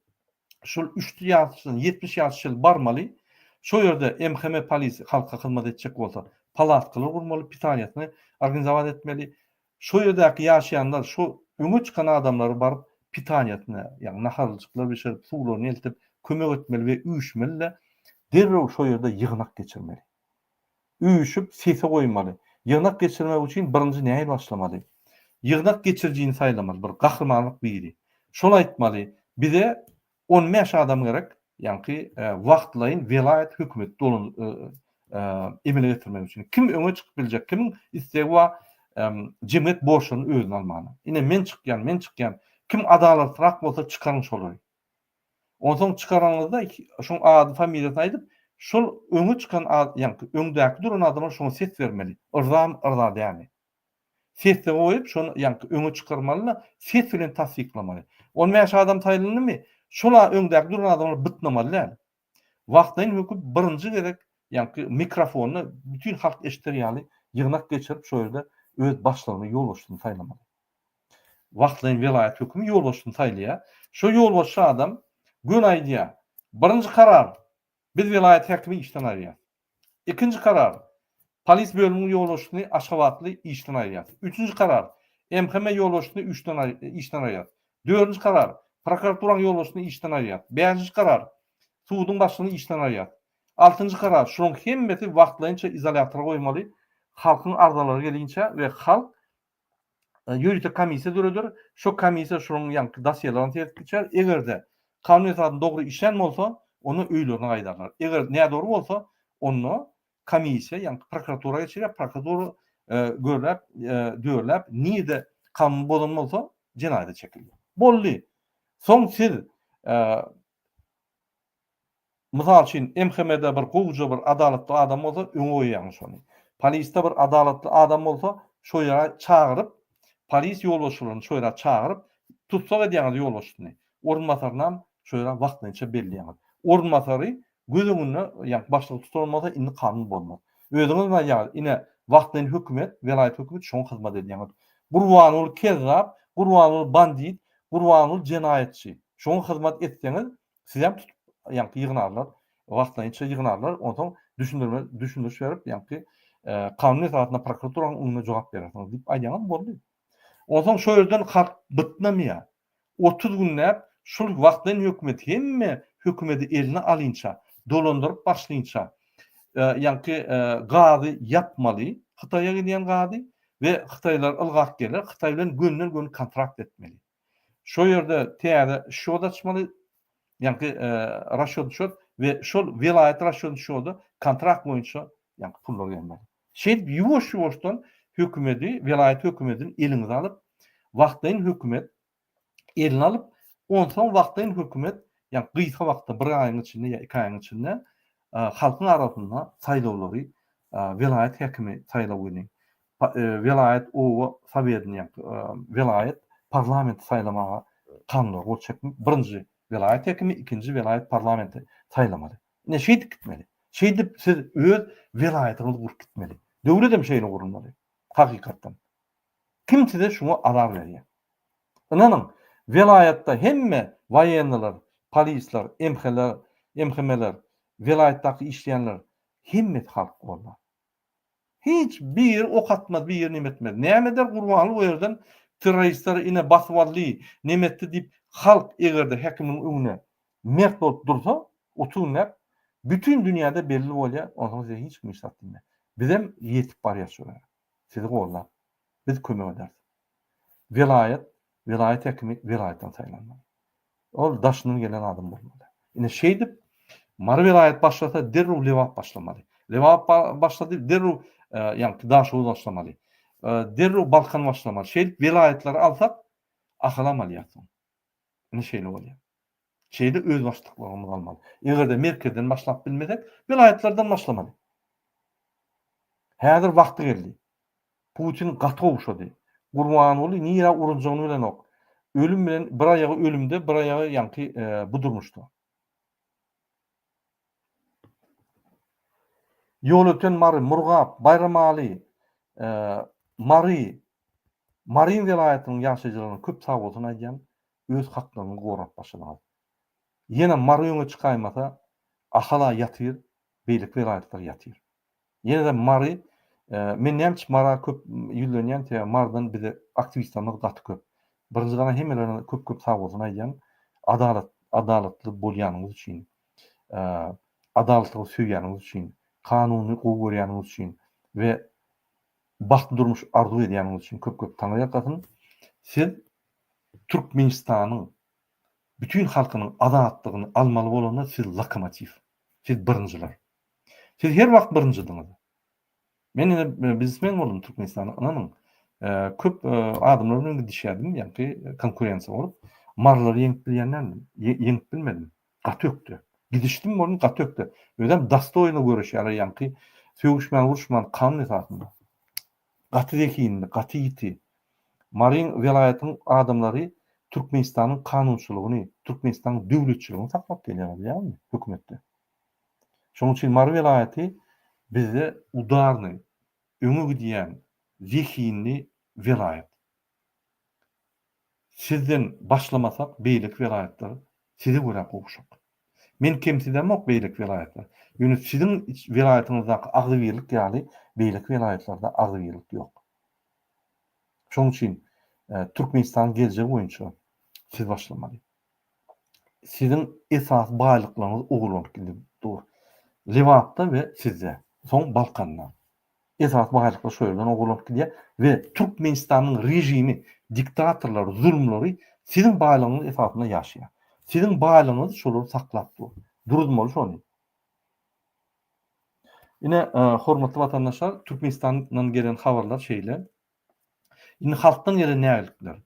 şol üç ýaşdan 70 ýaşa çenli barmaly. Şo ýerde MHM polisi halka hyzmat etjek bolsa palatkalar gurmaly, pitaniýasyny organizowat etmeli. Şo ýerdäki ýaşaýanlar şo öňe çykan adamlary baryp pitaniýasyna, ýagny naharlyjyklar bişirip, suwlaryny eltip kömek etmeli we üýşmeli-de, derrew şo ýerde ýygnak geçirmeli. Üýşüp sese goýmaly. Ýygnak geçirmek üçin birinji nähili başlamaly? Ýygnak geçirijini saýlamaly, bir gahrymanlyk biri. Şol aýtmaly, bize 15 adam gerek, ýaňky wagtlaýyn welaýat hökümeti dolan emele getirmek üçin. Kim öňe çykyp biljek, kimiň islegi bar jemgyýet borçlaryny özüne almaga. Ine men çykýan, men çykýan. Kim adalatlyrak bolsa çykaryň şolary. Onsoň çykaranyňyzda şoň ady familiýasyny aýdyp, şol öňe çykan ad, ýaňky öňdäki duran adamlar şoňa ses bermeli. Yrzamy, yrza dälmi. Sesde goýup, şony ýaňky öňe çykarmaly-da, ses bilen tassyklamaly. 15 adam saýlandymy, şol öňdäki duran adamlar bytnamaly däl. Wagtlaýyn höküm birinji gezek ýaňky mikrofonda bütin halk eşider ýaly ýygnak geçirip, şo ýerde öz başlygyny, ýolbaşçysyny saýlamaly. Wagtlaýyn welaýat hökümi ýolbaşçysyny saýlaýar. Şo ýolbaşçy adam göni aýdýar, Birinji karar, biz welaýat häkimi işden aýyrýas. Ikinji karar, polis bölüminiň ýolbaşçysyny aşgabatly işden aýyrýas. Üçünji karar, MHM ýolbaşçysyny işden aýyrýas. Dördünji karar, prokuraturanyň ýolbaşçysyny işden aýyrýas. Bäşinji karar, suduň başlygyny işden aýyrýas. Altynjy karar, şularyň hemmesi wagtlaýynça izolýatora goýmaly, halkyň arzalary gelinçä we halk ýörite komissiýa döreder. Şo komissiýa şolaryň ýaňky dosýelaryny seredip geçer. Eger-de kanun esasynda dogry işlän bolsa, onda öýlerine gaýdarlar. Eger nädogry bolsa, onda komissiýa ýaňky prokuratura geçirýär. Prokuratura görläp, dörläp, nirde kanun bozan bolsa, jenaýata çekilýär. Boldy. Soň siz Mysal üçin, MHM-de bir gowuja bir adalatly adam bolsa, öňe goýýaň şony. Polisde bir adalatly adam bolsa, şo ýere çagyryp, polis ýolbaşçylaryny şo ýere çagyryp, tussag edýäňiz ýolbaşçysyny. Orunbasarynam şo ýere wagtlaýynça belleýäňiz. Orunbasary göz öňünde, ýagny başlygy tutulan bolsa, indi kanun bolmaz. Özüňiz aýdýaňyz, ine, wagtlaýyn hökümet, welaýat hökümeti şoňa hyzmat edýäňiz. Gurbanguly kezzap, Gurbanguly bandit, Gurbanguly jenaýatçy. Şoňa hyzmat etseňiz, Sizem tutup ýaňky ýygnarlar, wagtlaýynça ýygnarlar, onsoň düşündirme, düşündiriş berip, ýaňky kanun esasynda prokuraturanyň öňünde jogap berersiňiz diýip aýdýaňyz boldy. Onsoň şo ýerden halk bytnamaýar. 30 günläp şul wagtlaýyn hökümet hemme hökümeti eline alynça, dolandyryp başlynça, ýaňky gazy ýapmaly, Hytaýa gidýän gazy we hytaýlar ylgap geler, Hytaý bilen gönden-göni kontrakt etmeli. Şo ýerde täze şýot açmaly, ýaňky rasçýot şýot we şol welaýat rasçýot şýoda kontrakt boýunça ýaňky pullar gelmeli. Şeýdip ýuwaş-ýuwaşdan hökümedi, welaýat hökümedini eliňize alyp, wagtlaýyn hökümet eline alyp, onsoň wagtlaýyn hökümet ýaňky gysga wagtda bir aýyň içinde ýa iki aýyň içinde halkyň arasynda saýlawlary welaýat häkimi saýlawyny welaýat oba sowetini ýa welaýat parlamenti saýlamaga kanuna gol çekmek birinji welaýat häkimi ikinji welaýat parlamenti saýlamaly. Ine şeýdip gitmeli. Şeýdip siz öz welaýatyňyzy gurup gitmeli. Döwlet hem şeýle gurulmaly. Hakykatdan. Kim size şuňa azar berýär? Ynanyň, welaýatda hemme woýennylar, polisler, MHler, MHM-ler, welaýatdaky işleýänler hemmesi halk gollar. Hiç biri ok atmaz, biri neme etmez. Näme eder Gurbanguly o ýerden terroristler ine basyp aldy, neme etdi diýip halk egerde häkimiň öňüne mert bolup dursa, 30 günläp bütin dünýäde belli bolýar, onsoň size hiç kim hiç zat diýmez. Bizem ýetip barýas şo ýere. Sizi gollap. Biz kömek ederis. Welaýat, welaýat häkimi welaýatdan saýlanmaly. Ol daşyndan gelen adam bolmaly. Ine şeýdip Mary welaýat başlasa derrew Lebap başlamaly. Lebap başlady derrew Ýaňky Daşoguz başlamaly. Derrew Balkan başlamaly. Şeýdip welaýatlary alsak, Ahalam alýas soň. Ine şeýle bolýar. Şeýle özbaşdaklygymyzy almaly. Eger-de merkezden başlap bilmesek, welaýatlardan başlamaly. Häzir wagty geldi. Putin gaty gowşady. Gurbanguly nirä urunjagyny bilenok. Ölüm bilen bir aýagy ölümde, bir aýagy ýaňky bu durmuşda. Ýolöten Mary, Murgap, Baýramaly, Mary, Maryň welaýatynyň ýaşaýjylaryna köp sagbolsun aýdýan, öz haklaryňyzy gorap başladyňyz. Ýene Mary öňe çykaýmasa, Ahal-a ýatyr, beýleki welaýatlar ýatyr. Ýene-de Mary, men näme üçin Mara köp ýüzlenýän, sebäbi Marydan bize aktiwistlerimiz gaty köp. Birinji gana hemmelerine köp-köp sagbolsun aýdýan, adalat, adalatly bolýanyňyz üçin, adalatlygy söýýäniňiz üçin, kanuny gowy görýäniňiz üçin we bagtly durmuş arzuw edýäniňiz üçin köp-köp taňryýalkasyn. Siz Türkmenistanyň bütin halkynyň azatlygyny almaly bolanda siz lokomotiw, siz birinjiler. Siz her wagt birinjidiňiz. Men ine biznesmen boldum Türkmenistanda, ynanyň. Köp adamlar bilen gidişýärdim, ýaňky konkurensiýa bolup. Marlary ýeňip bilýän däldim, ýeňip bilmedim. Gaty ökde. Gidişdim boldum, gaty ökde. Özem dostoýno göreşýärler, ýaňky sögüşmän, uruşman, kanun esasynda. Gaty zehinli, gaty ýiti. Maryň welaýatynyň adamlary Türkmenistanyň kanunçylygyny, Türkmenistanyň döwletçiligini saklap gelýärler, bilýäňizmi, hökümetde. Şonuň üçin Mary welaýaty bizde udarnyý, öňe gidýän, zehinli welaýat. Sizden başlamasak beýleki welaýatlar size görä gowşak. Men kemsidemok beýleki welaýatlary. Ýöne siziň welaýatyňyzdaky agzybirlik ýaly beýleki welaýatlarda agzybirlik ýok. Şonuň üçin Türkmenistanyň geljegi boýunça siz başlamaly. Siziň esasy baýlyklaryňyz ogurlanyp gidip dur. Lebapda we sizde. Soň Balkanda. Esasy baýlyklar şo ýerden ogurlanyp gidýär we Türkmenistanyň režimi, diktatorlary, zulumlary siziň baýlygyňyz esasynda ýaşaýar. Siziň baýlygyňyz şolary saklap dur. Duruzmaly şony. Ine, hormatly watandaşlar, Türkmenistandan gelen habarlar şeýle. Indi halkdan gelen nägilikler.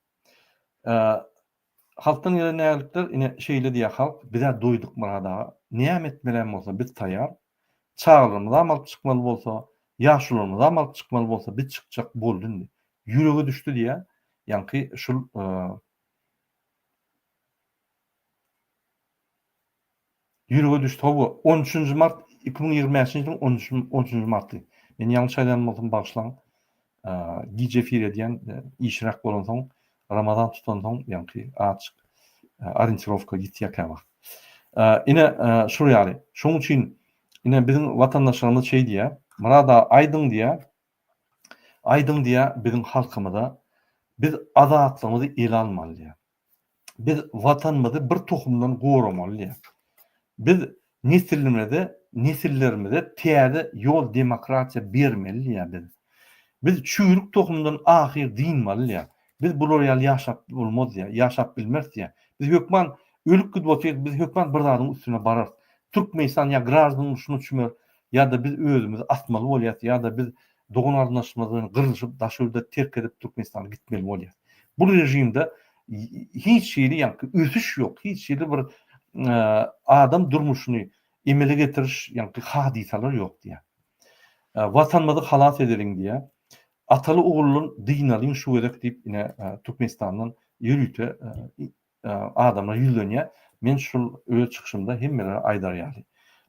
Halkdan gelen nägilikler ine şeýle diýýär halk, biz-ä doýduk Myrat aga, näme etmelem bolsa biz taýýar. Çagalarymyzam alyp çykmaly bolsa, ýaşulularymyzam alyp çykmaly bolsa biz çykjak boldy indi. Ýürege düşdi diýýär. Ýaňky şul Ýürege düşdi hawa, on üçünji mart 2025-nji ýylyň on on üçünji marty. Men ýalňyş aýdan bolsam bagyşlaň. Gije efir edýän, işräk bolansoň, Ramazan tutansoň ýaňky azjyk orientirowka ýitýär käwagt. Ine, şul ýaly. Şonuň üçin ine biziň watandaşlarymyz şeý diýýär, Myrat aga aýdyň diýýär, aýdyň diýýär biziň halkymyza biz azatlygymyzy ele almaly diýýär. Biz Watanymyzy bir tohumdan goramaly diýýär. Biz nesilimize, nesillerimize täze ýol demokratiýa bermeli diýýär biz. Biz çüýrük tohumdan ahyr dynmaly diýýär. Biz bular ýaly ýaşap bolmaz diýýär, ýaşap bilmeris diýýär. Biz hökman ölüp gidip otyrys, biz hökman bir zadyň üstüne bararys. Türkmenistan ýa graždan urşuna çümer, ýa-da biz özümizi asmaly bolýas, ýa-da biz dogan-garyndaşymyz bilen gyrlyşyp daşary ýurda terk edip Türkmenistana gitmeli bolýas. Bu režimde hiç hili ýaňky ösüş ýok, hiç hili bir adam durmuşyny emele getiriş ýaňky hadysalar ýok diýýär. Watanymyzy halas edeliň diýýär. Ataly oguldan dynalyň şu gezek diýip ine Türkmenistandan ýörite adamlar ýüzlenýär. Men şul öz çykyşymda hemmelere aýdar ýaly.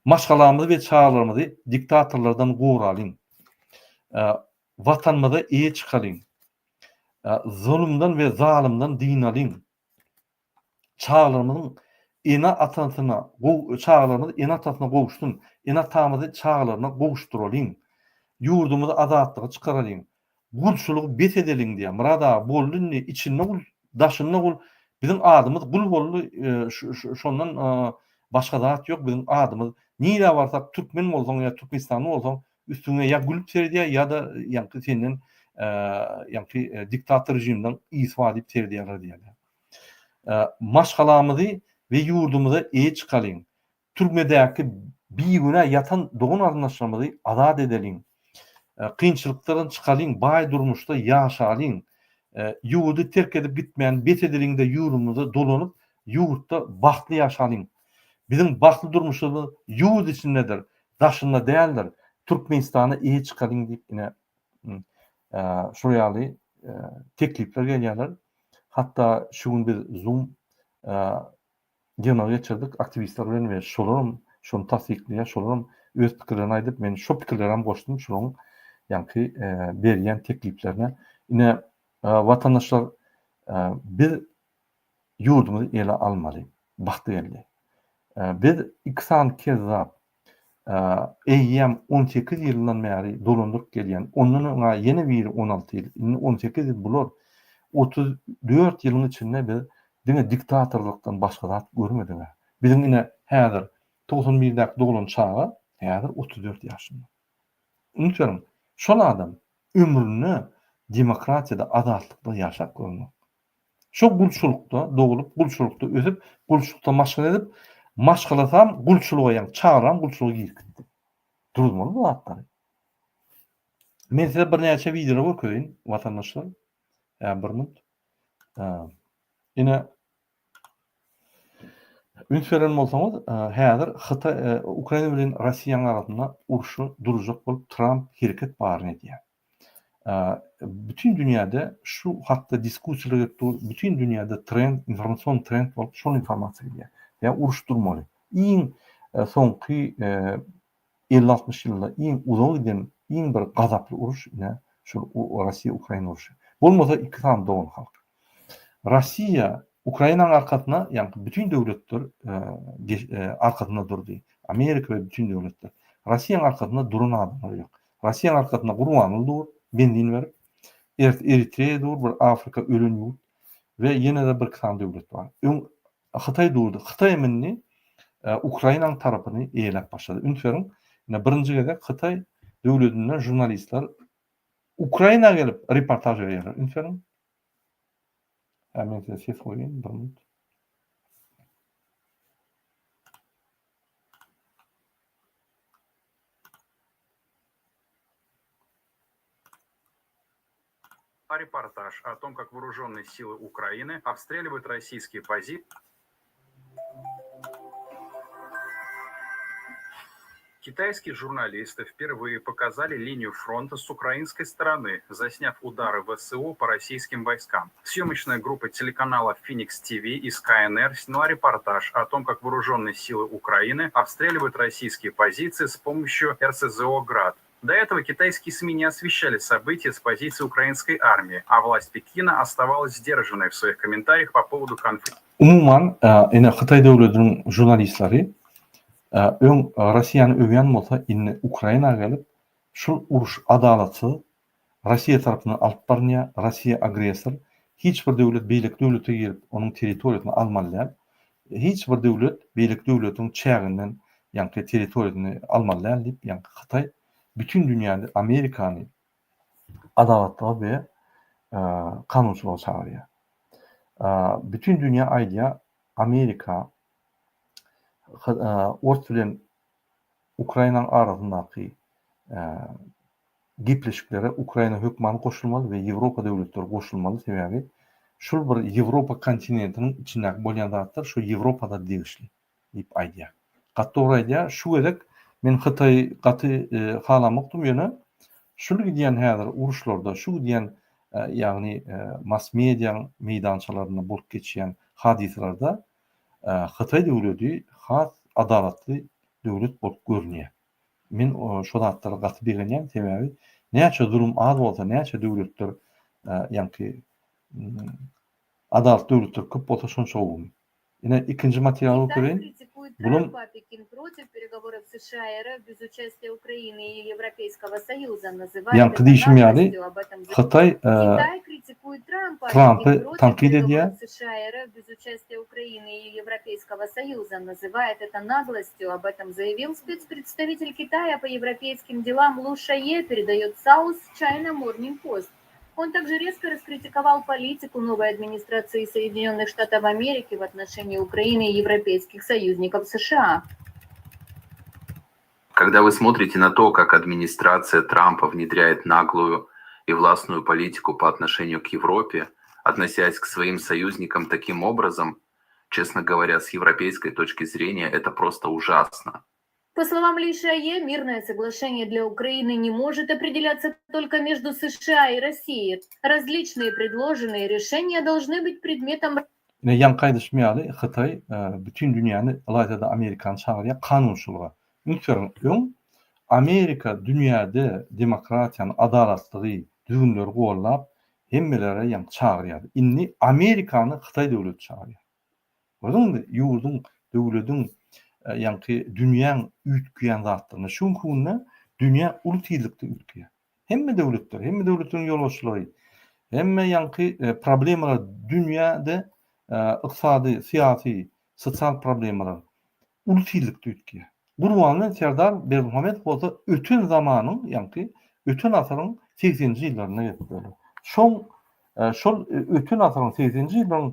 Maşgalamyzy we çagalarymyzy diktatorlardan goralyň. Watanymyza eýe çykalyň. Zulumdan we zalymdan dynalyň. Çagalarymyzyň ene-atasyna çagalarymyz ene-atasyna gowuşsyn. Ene-atamyzy çagalaryna gowuşdyralyň. Ýurdumyzy azatlyga çykaralyň. Gulçulygy bes edeliň diýýär. Myrat aga boldy indi içinde gul daşynda gul biziň adymyz gul boldy şondan başga zat ýok biziň adymyz nirä barsak türkmen bolsaň ýa türkmenistanly bolsaň üstüňe ýa gülüp seredýär ýa-da ýaňky senden ýaňky diktator režimden ysy bar diýip seredýärler diýýärler. Maşgalamyzy we ýurdumyza eýe çykalyň. Türmedäki bigünä ýatan dogan-garyndaşlarymyzy azat edeliň. Kynçylyklardan çykalyň, baý durmuşda ýaşalyň. Ýurdy terk edip gitmäni bes edeliň-de ýurdumyza dolanyp, ýurtda bagtly ýaşalyň. Biziň bagtly durmuşymyz ýurt içindedir, daşynda däldir. Türkmenistana eýe çykalyň diýip ine şol ýaly teklipler gelýärler. Hatda şu gün biz Zoom ýygnagy geçirdik aktiwistler bilen we şolaram şony tassyklaýar, şolaram öz pikirlerini aýdyp, men şo pikirlerem goşdum şolaryň ýaňky berýän tekliplerine. Ine, watandaşlar, biz ýurdumyzy ele almaly. Wagty geldi. Biz iki sany kezzap eýýäm 18 ýyldan bäri dolandyryp gelýän, ondan öň ýene biri 16 ýyl, indi 18 ýyl bular 34 ýylyň içinde biz diňe diktatorlykdan başga zat görmedik-ä. Biziň ine häzir 91-däki doglan çaga häzir 34 ýaşynda. Üns beriň, şol adam ömründe demokratiýada, azatlykda ýaşap görenok. Şo gulçulykda doglup, gulçulykda ösüp, gulçulykda maşgala edip, maşgalasam gulçulyga, ýagny çagalaram gulçulyga girip gitdi. Duruzmaly bu zatlary. Men size birnäçe wideolar görkezeýin, watandaşlar. Ýa bir minut. Ine üns beren bolsaňyz, häzir Hytaý, Ukraina bilen Russiýanyň arasynda urşy duruzjak bolup Tramp hereket baryny edýär. Bütin dünýäde şu hakda diskussiýalar gelip dur, bütin dünýäde trend, informasion trend bolup şol informasiýa gidýär. Ýa uruş durmaly. Iň soňky 50-60 ýylda iň uzaga giden, iň bir gazaply uruş ine şul Russiýa-Ukraina urşy. Bolmasa iki sany dogan halk. Russiýa Ukrainanyň arkasyna, ýagny bütin döwletler arkasynda durdy. Amerika we bütin döwletler. Russiýanyň arkasynda duran adamlar ýok. Russiýanyň arkasynda Gurbanguly dur, benzin berip. Eritreýa dur, bir Afrika ölen ýurt we ýene-de birki sany döwlet bar. Öň Hytaý durdy. Hytaý hem indi Ukrainanyň tarapyny eýeläp başlady. Üns beriň, ine birinji gezek Hytaý döwletinden žurnalistler Ukraina gelip reportaž berýärler. Üns beriň. Hä, men size ses goýaýyn, bir minut. Репортаж о том, как вооруженные силы Украины обстреливают российские позиции. Китайские журналисты впервые показали линию фронта с украинской стороны, засняв удары ВСУ по российским войскам. Съемочная группа телеканала Phoenix TV из КНР сняла репортаж о том, как вооруженные силы Украины обстреливают российские позиции с помощью РСЗО «Град». До этого китайские СМИ не освещали события с позиции украинской армии, а власть Пекина оставалась сдержанной в своих комментариях по поводу конфликта. Umuman, ine Hytaý döwletiniň žurnalistleri öň Russiýany öwýän bolsa, indi Ukraina gelip, şul uruş adalatsyz, Russiýa tarapyndan alyp barynýar, Russiýa agressor, hiç bir döwlet beýleki döwlete girip, onuň territoriýasyny almaly däl. Hiç bir döwlet beýleki döwletiň çäginden, ýaňky territoriýasyny almaly däl diýip, ýaňky Hytaý bütin dünýäni, Amerikany adalatlyga we kanunçylyga çagyrýar. Bütin dünýä aýdýar, Amerika Ors bilen Ukrainanyň arasyndaky gepleşiklere Ukraina hökman goşulmaly we Ýewropa döwletleri goşulmaly, sebäbi şul bir Ýewropa kontinentiniň içindäki bolýan zatlar şu Ýewropada degişli diýip aýdýar. Gaty dogry aýdýar. Şu gezek men Hytaýy gaty halamokdym ýöne şul gidýän häzir uruşlarda şu gidýän ýagny mass mediaň meýdançalarynda bolup geçýän hadysalarda Hytaý döwledi has adalatly döwlet bolup görünýär. Men şo zatlara gaty begenýän, sebäbi näçe zulum az bolsa, näçe döwletler ýaňky adalatly döwletler köp bolsa şonça gowy. Ine ikinji materialy görkezeýin. Bulam Ýaňky diýşim ýaly Hytaý Trampy tankyt edýär. Он также резко раскритиковал политику новой администрации Соединенных Штатов Америки в отношении Украины и европейских союзников США. Когда вы смотрите на то, как администрация Трампа внедряет наглую и властную политику по отношению к Европе, относясь к своим союзникам таким образом, честно говоря, с европейской точки зрения, это просто ужасно. По словам Ли Шайе, мирное соглашение для Украины не может определяться только между США и Россией. Различные предложенные решения должны быть предметом Ine ýaňky aýdyşym ýaly Hytaý bütin dünýäni ylaýta-da Amerikany çagyrýar kanunçylyga. Üns beriň öň Amerika dünýäde demokratiýany, adalatlygy, düzgünleri gollap hemmelere ýaňky çagyrýardy. Indi Amerikany Hytaý döwleti çagyrýar. Gördüňizmi ýurduň, döwlediň ýaňky dünýäň üýtgeýän zatlaryny. Şu günki günde dünýä uly tizlikde üýtgeýär. Hemme döwletler, hemme döwletleriň ýolbaşçylary, hemme ýaňky problemalar dünýäde ykdysady, syýasy, sosial problemalar uly tizlikde üýtgeýär. Gurbanguly Serdar Berdimuhamedow bolsa öten zamanyň, ýaňky öten asyryň segseninji ýyllarynda gelip durdy. Şoň şol öten asyryň segseninji ýyllaryň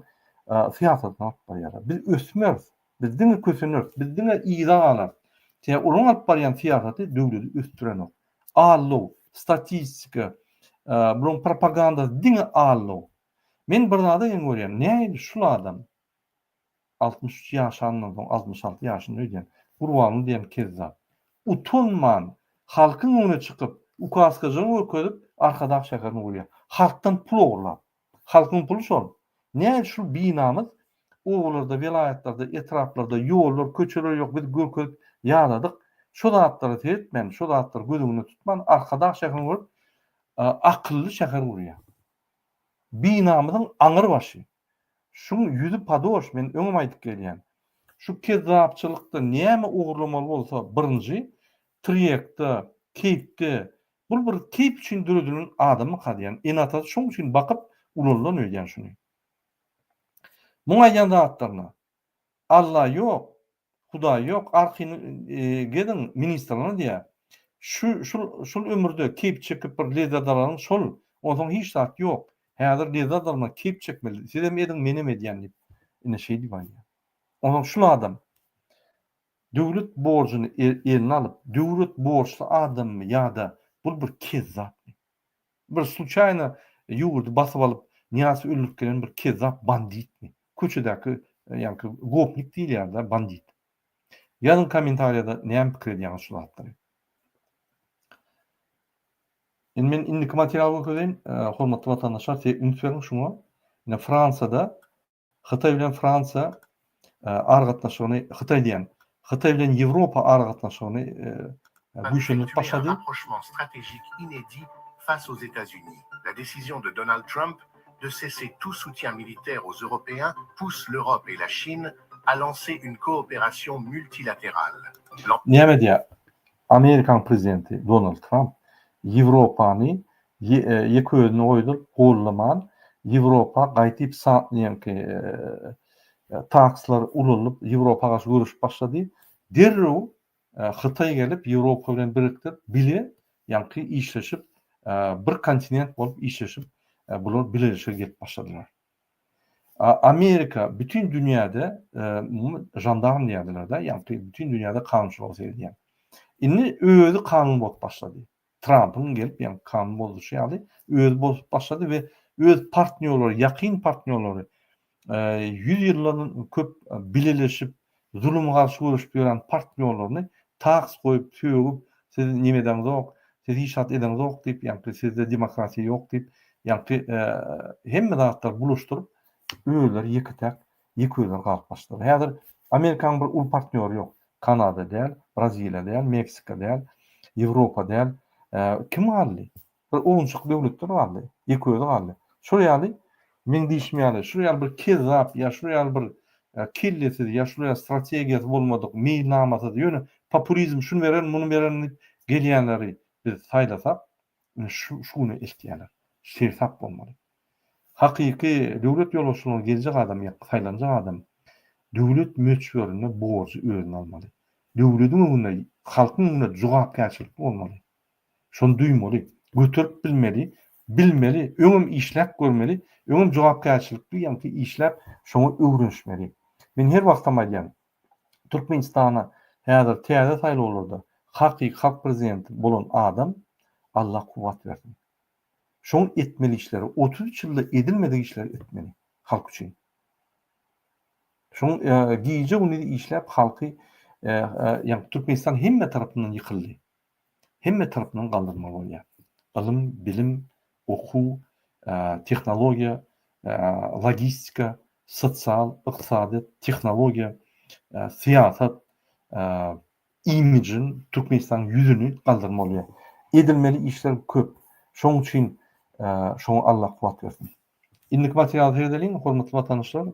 syýasatyny alyp barýarlar. Biz ösmeris, biz diňe köseneris, biz diňe yza galarys. Sebäbi olaryň alyp barýan syýasaty döwleti ösdürenok. Aldaw, statistika, bularyň propagandasy diňe aldaw. Men bir zada geň görýän, nähili şul adam 63 ýaşandan soň, 66 ýaşynda öýdýän, Gurbanguly diýen kezzap, utanman halkyň öňüne çykyp, ukaskajygyny görkezip Arkadag şäherini gurýar. Halkdan pul ogurlap. Halkyň puly şol. Nähili şul binamyz obalarda, welaýatlarda, etraplarda ýollar, köçeler ýok, biz görkezip ýadadyk. Şo zatlara seretmän, şo zatlary göz öňünde tutman Arkadag şäherini görüp, akylly şäher gurýar. Binamyzyň aňyr başy. Şuň ýüzi padoş, men öňem aýdyp gelýän. Şu kezzapçylykda näme ogurlamaly bolsa birinji trýekde, keýpde, Bul bir keýp üçin döredilen adammyka diýýän. Ene-atasy şoň üçin bakyp ulaldan öýdýän şuny. Muň aýdýan zatlaryna Alla ýok, Hudaý ýok, arkyny geziň ministrlerine diýýär. Şu şul şul ömürde keýp çekip bir lezzet alanyň şol, onsoň hiç zat ýok. Häzir lezzet almak, keýp çekmeli. Sizem ediň, menem edýän diýip, ine şeý diýip aýdýar. Onsoň şul adam Döwlet borjuny eline alyp, döwlet borçly adammy ýa-da bul bir kezzapmy? Bir sluçaýno ýurdy basyp alyp, Nyýazowy öldürip gelen bir kezzap banditmi? Köçedäki ýaňky gopnik diýilýär-dä, bandit. Ýazyň kommentariýada näme pikir edýäňiz şu zatlary. Indi men indiki materialy görkezeýin. Hormatly watandaşlar, siz üns beriň şuňa. Ine Fransiýada Hytaý bilen Fransiýa aragatnaşygyny, Hytaý diýýän, Hytaý bilen Ýewropa aragatnaşygyny güýçlendirip başlady. face aux États-Unis. La décision de Donald Trump de cesser tout soutien militaire aux Européens pousse l'Europe et la Chine à lancer une coopération multilatérale. Näme diýýär? Amerikanyň prezidenti Donald Tramp Ýewropany Ýeke özüni goýduryp gollaman Ýewropa gaýtyp ýaňky takslar ulaldyp Ýewropa garşy göreşip başlady. Derrew Hytaý gelip Ýewropa bilen birikdirip bile ýaňky işleşip bir kontinent bolup işleşip bular bileleşige gelip başladylar. Amerika bütin dünýäde žandarm diýerdiler-de ýaňky bütin dünýäde kanunçylyga seredýän. Indi özi kanun bolup başlady. Trampyň gelip ýaňky kanun bozuşy ýaly özi bozup başlady we öz partnýorlary, ýakyn partnýorlary 100 ýyldan köp bileleşip, zuluma garşy göreşip ýören partnýorlaryny taks goýup, sögüp, siz neme edeňzok, siz hiç zat edeňzok diýip, ýaňky sizde demokratiýa ýok diýip, ýaňky hemme zatlary bulaşdyryp, özleri ýeke-täk, ýeke özleri galyp başladylar. Häzir Amerikanyň bir uly partnýory ýok. Kanada däl, Braziliýa däl, Meksika däl, Ýewropa däl. Kim galdy? Bir owunjak döwletler galdy. Ýeke özi galdy. Şol ýaly, meň diýşim ýaly, şol ýaly bir kezzap ýa şol ýaly bir kellesiz ýa şol ýaly strategiýasy bolmadyk, meýilnamasyz, ýöne populizm şuny bererin, muny bererin diýip gelýänleri biz saýlasak, ine şu şu güne eltýärler. Seresap bolmaly. Hakyky döwlet ýolbaşçylygyna geljek adam ýa saýlanjak adam döwlet möçberinde borjy özüne almaly. Döwlediň öňünde, halkyň öňünde jogapkärçilikli bolmaly. Şony duýmaly, göterip bilmeli, bilmeli, öňem işläp görmeli, öňem jogapkärçilikli ýaňky işläp şoňa öwrenişmeli. Men her wagtam aýdýan, Türkmenistana häzir täze saýlawlarda. Hakyky halk prezidenti bolan adam Allah kuwwat bersin. Şoň etmeli işleri 33 ýylda edilmedik işleri etmeli halk üçin. Şoň gije gündiz işläp halky ýa Türkmenistan hemme tarapyndan ýykyldy. Hemme tarapyndan galdyrmaly bolýar. Ylym, bilim, okuw, tehnologiýa, logistika, sosial, ykdysadyýet, tehnologiýa, syýasat, imijin, Türkmenistanyň ýüzüni galdyrmaly bolýar. Edilmeli işler köp. Şoň üçin şoňa Allah kuwwat bersin. Indiki materiala seredeliň, hormatly watandaşlar.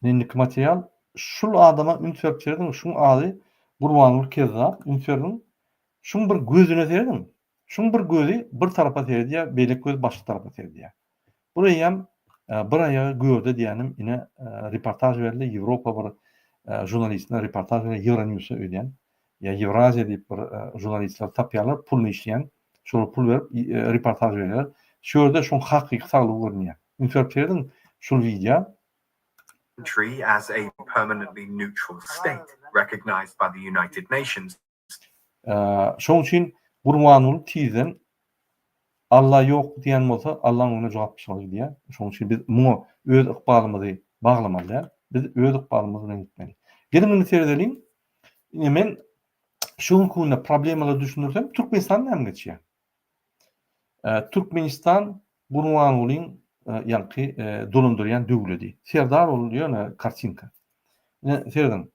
Indiki material şul adama üns berip serediň, şuň ady Gurbanguly Kezzap, üns berdiň. Şuň bir gözüne serediň. Şuň bir gözi bir tarapa seredýär, beýleki gözi başga tarapa seredýär. Bu eýýäm bir aýagy görde diýýänim ine reportaž berildi, Ýewropa bir žurnalistine reportaž berýär, Euronews-a öýdýän. Ýa Ýewraziýa diýip bir žurnalistler tapýarlar, puluna işleýän. Şolara pul berip reportaž berýärler. Şu ýerde şoň hakyky saglygy görünýär. Üns berip serediň şul wideo. Country as a permanently neutral state recognized by the United Nations. Şoň üçin Gurbanguly tizden Alla ýok diýen bolsa Allaň öňüne jogap çykaly gidýär. Şoň üçin biz muňa öz ykbalymyzy baglamaly däl. Biz öz ykbalymyz bilen gitmeli. Geliň indi seredeliň. Ine men şu günki günde problemalary düşündirsem Türkmenistan näme geçýär? Türkmenistan Gurbangulyň ýaňky dolandyrýan döwledi. Serdar ol ýöne kartinka. Ine serediň.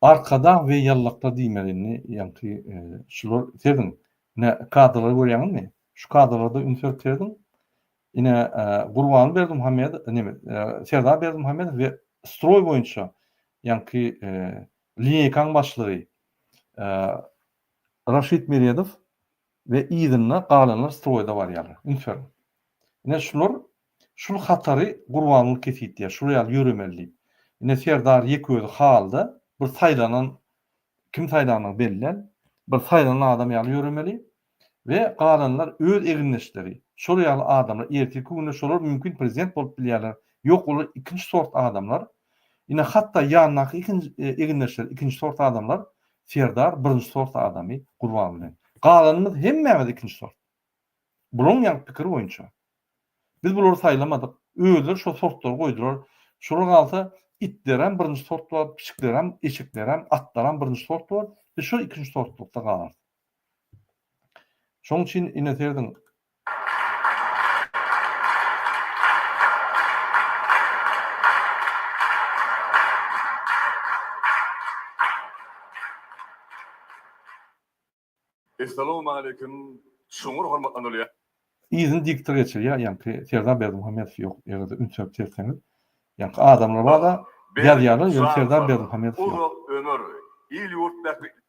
Arkadag we ýallaklar diýmeli indi ýaňky şular serediň ine kadrlary görýäňizmi şu kadrlarda üns berip serediň ine Gurbanguly Berdimuhamedow neme Serdar Berdimuhamedow we stroý boýunça ýaňky lineýkaň başlygy Raşid Meredow we yzynda galanlar stroýda barýarlar. Üns beriň. Ine şular şul hatary Gurbanguly kesgitleýär. Şular ýaly ýöremeli diýip. Ine Serdar ýeke özi halda bir saýlanan kim saýlandygy belli däl. Bir saýlanan adam ýaly ýöremeli we galanlar öz egindeşleri. Şol ýaly adamlar ertirki günde şolar mümkin prezident bolup bilýärler. Ýok olar ikinji sort adamlar. Ine hatda ýanyndaky ikinji egindeşleri ikinji sort adamlar Serdar birinji sort adamy Gurban bilen. Galanymyz hemmämiz ikinji sort. Bulaň ýaňky pikiri boýunça. Biz bulary saýlamadyk. Özleri şo sortlary goýdular. Şolar galsa itlerem birinji sort bolar, pişiklerem, eşeklerem, atlaram birinji sort bolar. Biz şo ikinji sortlukda galarys. Şoň üçin ine serediň. Essalawmaleýkim çuňňur hormatlanylýan. Yzyny diktor geçirýär ýaňky Serdar Berdimuhamedow ýok eger-de üns berip sertseňiz ýaňky adamlar barda ýazýarlar ýöne Serdar Berdimuhamedow ýok. Uzak ömür, il-ýurt bähbitli.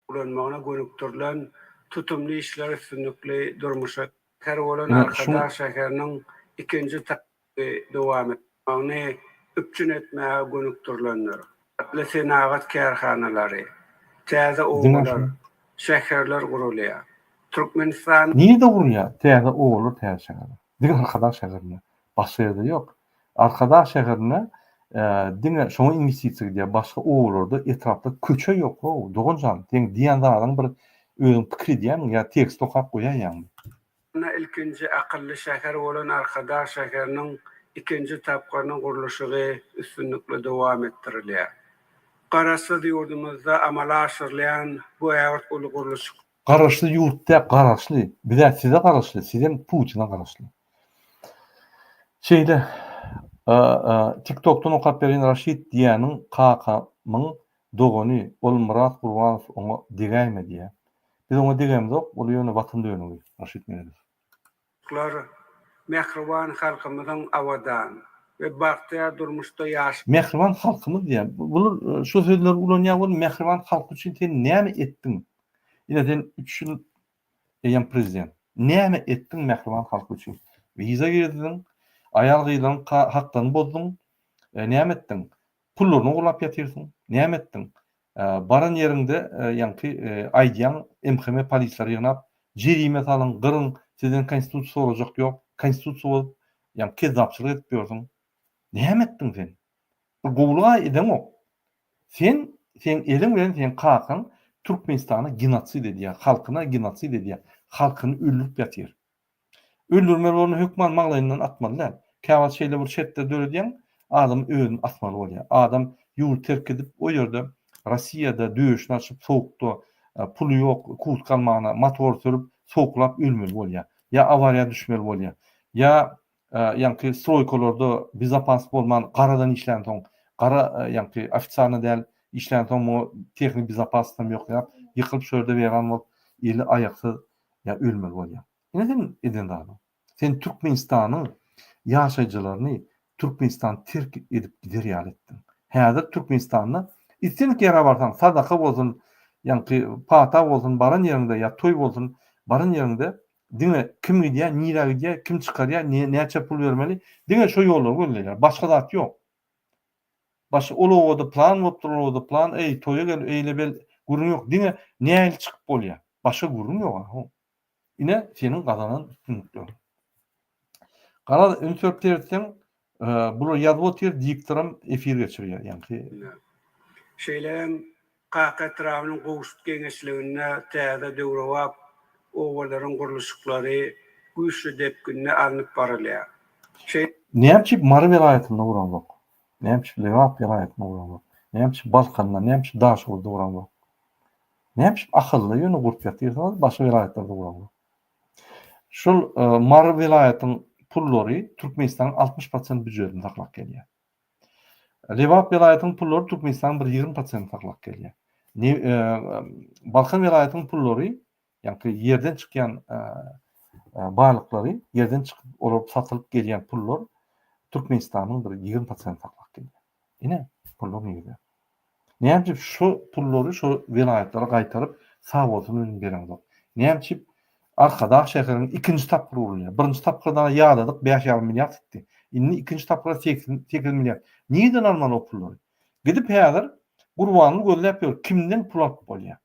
Ulanmagyna gönükdirilen tutumly işler üstünlikli durmuşa Şäher bolan Ine, şu Arkadag şäheriniň ikinji tapgyry dowam etmegini üpjün etmäge gönükdirilendir. Atly senagat kärhanalary, täze Diňe obalar, şuny. şäherler gurulýar. Türkmenistan. Nirede gurulýar täze obalar, täze şäherler? Diňe Arkadag şäherinde. Başga ýerde ýok. Arkadag şäherinde diňe şoňa inwestisiýa gidýär. Başga obalarda, etrapda köçe ýok how, dogan jan. Seň diýýän zadyň bir özüň pikir edýämiň ýa tekst okap goýaýýaňmy? Ýa ilkinji akylly şäher bolan Arkadag şäheriniň ikinji tapgyrynyň gurluşygy üstünlikli dowam etdirilýär. Garaşsyz ýurdumyzda amala aşyrylýan bu ägirt uly gurluşyk. Garaşsyz ýurt däl garaşly bizä size garaşly sizem Putine garaşly. Şeýle tik tokdan okap berin Raşid diýýäniň kakamyň dogany ol Myrat Gurbanow oňa degäýme diýýä. Biz oňa degemzok ol ýöne watan dönügi Raşid Meredow. Lar mähriban halkymyzyň abadan. we bagtyýar durmuşda ýaş. Mähriban halkymyz diýýär. Bular şu sözleri ulanýar bolup mähriban halk üçin sen näme etdiň? Ine sen üç ýyl eýýäm prezident. Näme etdiň mähriban halk üçin? Wiza girizdiň, aýal-gyzlaryň haklaryny bozduň. Näme etdiň? Pullaryny ogurlap ýatyrsyň. Näme etdiň? Baran ýeriňde ýaňky aýdýaň MHM polisleri ýygnap jerime salyň gyryň sizden konstitusiýa sorajak ýok konstitusiýa bozup ýaňky kezzapçylyk edip ýörsüň näme etdiň sen bir gowulyga edeňok sen seň eliň bilen seň kakaň Türkmenistana genosid edýär halkyna genosid edýär halkyny öldürip ýatyr. Öldürmeli bolanda hökman maňlaýyndan atmaly däl. Käwagt şeýle bir şertler döredýäň, adam özüni asmaly bolýar. Adam ýurdy terk edip, o ýerde Rossiýada döşüni açyp sowukda, puly ýok kurtka almana, motor sürüp, sowuklap ölmeli bolýar. Ýa awariýa düşmeli bolýar. Ýa ýaňky stroýkalarda bezopasny bolman garadan işlänsoň, gara ýaňky ofitsialny däl işlänsoň muňa tehnik bezopasnostam ýok diýip, ýykylyp şo ýerde weýran bolup, eli aýaksyz ýa ölmeli bolýar. Ine seň eden zadyň. Sen Türkmenistanyň ýaşaýjylaryny Türkmenistany terk edip gider ýaly etdiň. Häzir Türkmenistanda islendik ýere barsaň, sadaka bolsun, ýaňky pata bolsun, baran ýeriňde ýa toý bolsun, baran ýeriňde diňe kim gidýär, nirä gidýär, kim çykarýar, näçe pul bermeli, diňe şo ýollary gözleýär. Başga zat ýok. Başga ol obada plan bolupdyr, ol obada plan, eý, toýa gel, eýle bel, gürrüň ýok. Diňe nähili çykyp bolýar. Başga gürrüň ýok a. Ine, seniň gazanan üstünlikleriň. Garaz, üns berip seretseň, bular ýazyp otyr, diktoram efir geçirýär, ýaňky. Şeýle hem Kaka etrabynyň Gowşut geňeşliginde täze döwrebap obalaryň gurluşyklary güýçli depginde alnyp barylýar. Şeýle. Näme üçin Mary welaýatynda guraňzok? Näme üçin Lebap welaýatynda guraňzok? Näme üçin Balkanda, näme üçin Daşoguzda guraňzok? Näme üçin Ahalda ýöne gurup ýatyrsyňyz, başga welaýatlarda guraňzok? Şol Mary welaýatyň pullary Türkmenistanyň 60 prosent býujetini saklap gelýär. Lebap welaýatynyň pullary Türkmenistanyň bir 20 prosentini saklap gelýär. Balkan welaýatynyň pullary, ýagny ýerden çykýan baýlyklary, ýerden çykyp olar satylyp gelýän pullar Türkmenistanyň bir 20 prosentini saklap gelýär. Ine, pullar nirde? Näme üçin şu pullary şu welaýatlara gaýtaryp sag bolsun bilen bereňzok? Näme üçin Arkadag şäheriniň ikinji tapgyry gurulýar? Birinji tapgyrdan ýadadyk bäş ýarym milliard gitdi. Indi ikinji tapgyra sekiz milliard. Nireden almaly o pullary? Gidip häzir Gurbanguly gözläp ýör, kimden pul alyp bolýar?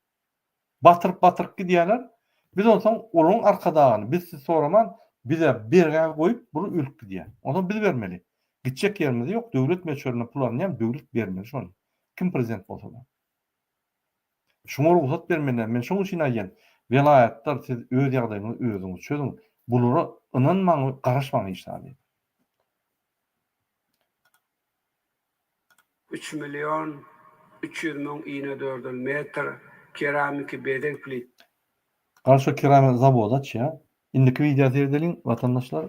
Batyryp batyryp gidýärler. Biz onsoň olaryň arkadagyny biz siz soraman bize bergä goýup bular ölüp gidýär. Onsoň biz bermeli. Gitjek ýerimiz ýok döwlet möçberinde pul alynýar döwlet bermeli şony. Kim prezident bolsada. Şuňa rugsat bermeli däl. Men şoň üçin aýdýan welaýatlar siz öz ýagdaýyňyzy özüňiz çözüň. Bulara ynanmaň we garaşmaň hiç zada. Üç million 300 müň inedördül metr keramiki bezeg plitkasy. Gal şo keramik zawody açýa. Indiki wideo seredeliň watandaşlar.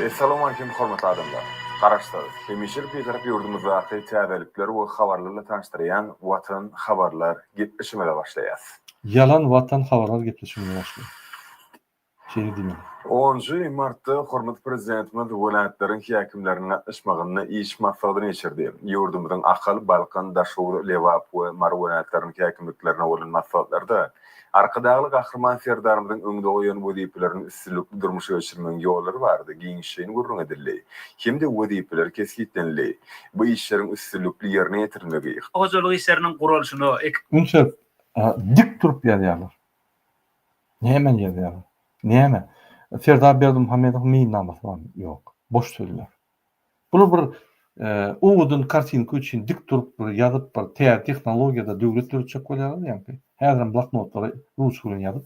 Essalawmalikim hormatly adamlar! Garaşsyz, hemişelik Bitarap ýurdumyzdaky täzelikler we habarlarla tanyşdyrýan Watan habarlar gepleşigimize başlaýas. Ýalan Watan habarlar gepleşigimize başlaýas. Şeýle diýmeli. Onunjy martda hormatly Prezidentimiz welaýatlaryň häkimleriniň gatnaşmagynda iş maslahatyny geçirdi. Ýurdumyzyň Ahal, Balkan, Daşoguz, Lebap we Mary welaýatlarynyň häkimliklerine bolan maslahatlarda Arkadagly Gahryman Serdarymyzyň öňde goýan wezipelerini üstünlikli durmuşa geçirmegiň ýollary barada giňişleýin gürrüň edildi hem-de wezipeler kesgitlenildi. Bu işleriň üstünlikli ýerine ýetirilmegi, Hojalyk işleriniň guralyşyna, ek. Üns berip, dik durup ýazýarlar. Näme ýazýarlar? Näme? Serdar Berdimuhamedowyň meýilnamasy barmy? Ýok. Boş sözler. Bular bir owadan kartinka üçin dik durup bir ýazyp bir täze tehnologiýada döwlet döretjek bolýarlar ýaňky. Häzirem bloknotlara ruçka bilen ýazyp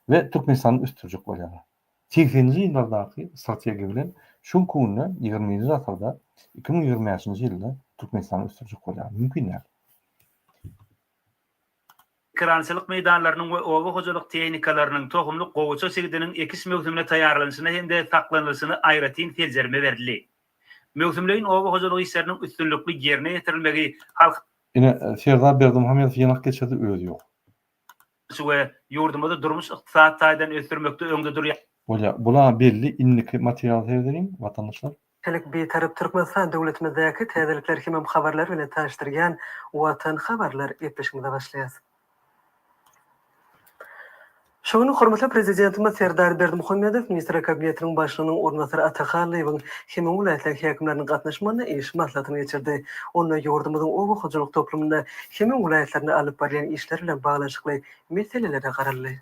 we Türkmenistany ösdürjek bolýarlar. Segseninji ýyllardaky strategiýa bilen şu günki günde ýigrimi birinji asyrda 2025-nji ýylda Türkmenistany ösdürjek bolýarlar. Mümkin däl. Ekerançylyk meýdanlarynyň we oba hojalyk tehnikalarynyň, tohumlyk gowaça çigidiniň ekiş möwsümine taýýarlanyşyna hem-de saklanylyşyna aýratyn seljerme berildi. Möwsümleýin oba hojalyk işleriniň üstünlikli ýerine ýetirilmegi halk. Ine, Serdar Berdimuhamedow ýynak geçirdi, özi ýok. We ýurdumyzy durmuş-ykdysady taýdan ösdürmekde öňde durýan. Bolýar. Bula belli indiki materiala seredeliň watandaşlar. Helik Bitarap Türkmenistan döwletimizdäki täzelikler hemem habarlar bilen tanyşdyrýan Watan habarlar gepleşigimize başlaýas. Şu gün hormatly Prezidentimiz Serdar Berdimuhamedow Ministrler Kabinetiniň Başlygynyň orunbasary Ata Hallyýewiň hemem welaýatlaryň häkimleriniň gatnaşmagynda iş maslahatyny geçirdi. Onda ýurdumyzyň oba hojalyk toplumynda hemem welaýatlarynda alnyp barylýan işler bilen baglanyşykly meselelere garaldy.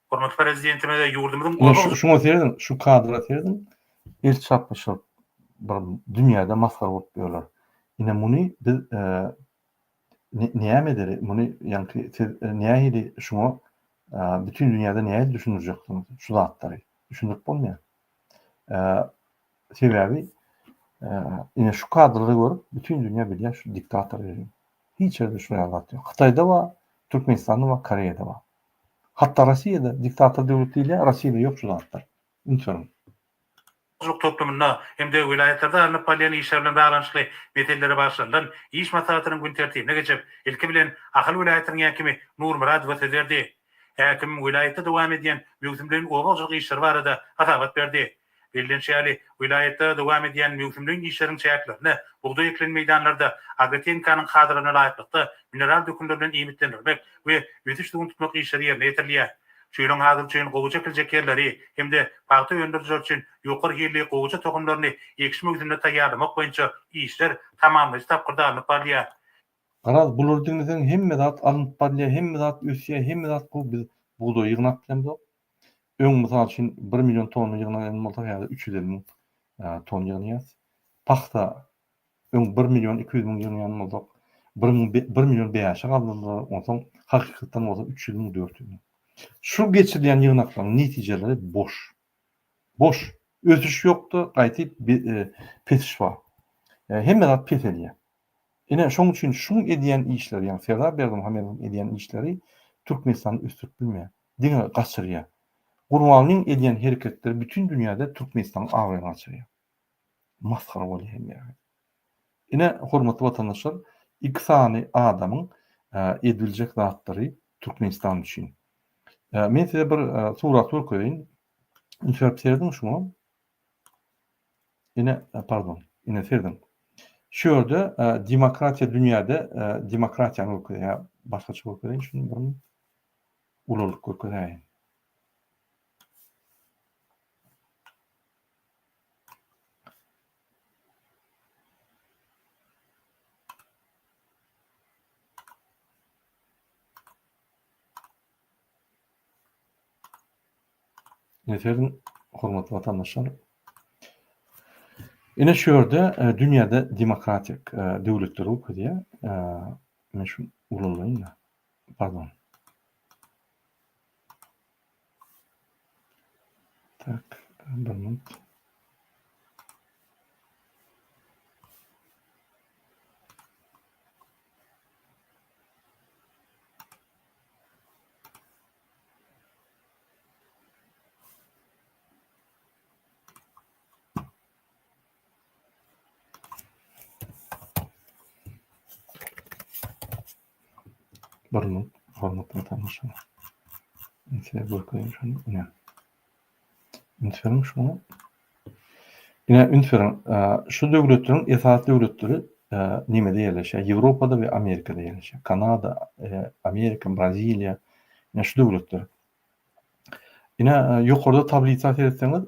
Hormatly Prezidentimize ýurdumyzyň Ine oba şu şuňa serediň, şu kadra serediň. El çarpyşyp bir dünýäde masgara bolup ýörler. Ine muny biz näme edeli? Muny ýaňky siz nähili şuňa bütin dünýäde nähili düşündirjeksiňiz şu zatlary? Düşündirip bolmaýar. Sebäbi ine şu kadrlary görüp bütin dünýä bilýär şu diktator režim. Hiç ýerde şular ýaly zat ýok. Hytaýda bar, Türkmenistanda bar, Koreýada bar. Hatda Rossiýada diktator döwlet diýilýär, Rossiýada ýok şu zatlar. Üns beriň. Hojalyk toplumynda hem-de welaýatlarda alnyp barylýan işler bilen baglanyşykly meselelere bagyşlanylan iş maslahatynyň gün tertibine geçip, ilki bilen Ahal welaýatynyň häkimi Nurmyradowa söz berdi. Häkim welaýatda dowam edýän möwsümleýin oba hojalyk işleri barada hasabat berdi. Bellenişi ýaly, welaýatda dowam edýän möwsümleýin işleriň çäklerinde bugdaý ekilen meýdanlarda agrotehnikanyň kadalaryna laýyklykda mineral dökünler bilen iýmitlendirmek we ösüş suwuny tutmak işleri ýerine ýetirilýär. Şu ýylyň hasyly üçin gowaça ekiljek ýerleri hem-de pagta öndürijiler üçin ýokary hilli gowaça tohumlaryny ekiş möwsümine taýýarlamak boýunça işler tamamlaýjy tapgyrda alnyp barylýar. Garaz bulary diňleseň hemme zat alnyp barylýar, hemme zat ösýär, hemme zat gowy biz bugdaý ýygnap bilemzok. Öň mysal üçin bir million tonna ýygnaýan bolsak häzir 350 müň ton ýygnaýas. Pagta öň bir million 200 müň ýygnaýan bolsak bir müň bir million bäşe galdyrdylar onsoň hakykatdan bolsa 300 müň 400 müň. Şu geçirilýän ýygnaklaryň netijeleri boş. Boş. Ösüş ýokda gaýty pesiş bar. Hemme zat peselýär. Ine şoň üçin şuň edýän işleri ýagny Serdar Berdimuhamedowyň edýän işleri Türkmenistany ösdürip bilmeýär. Diňe gaçyrýar. Gurbangulyň edýän hereketleri bütin dünýäde Türkmenistanyň abraýyny gaçyrýar. Masgara bolýar hemme ýerde. Ine hormatly watandaşlar iki sany adamyň ediljek zatlary Türkmenistan üçin. Men size bir surat görkezeýin. Üns berip serediň şuňa. Ine, pardon, ine serediň. Şu ýerde demokratiýa dünýäde demokratiýany görkezýär. Başgaça görkezeýin şuny bir ulalyp görkezäýin. Ine hormatly watandaşlar. Ine şu ýerde e, dünýäde demokratik e, döwletler görkezýär. E, men şu ulalaýyn da. Pardon. Tak, bir minut. Bir minut, hormatly watandaşlar. Men size görkezeyim şunu. Ine. Üns beriň şuna. Ine, üns beriň. Şu döwletleriň esasy döwletleri nemede ýerleşýär? Ýewropada we Amerikada ýerleşýär. Kanada, Amerika, Braziliýa. Ine şu döwletler. Ine, ýokarda tablisa seretseňiz,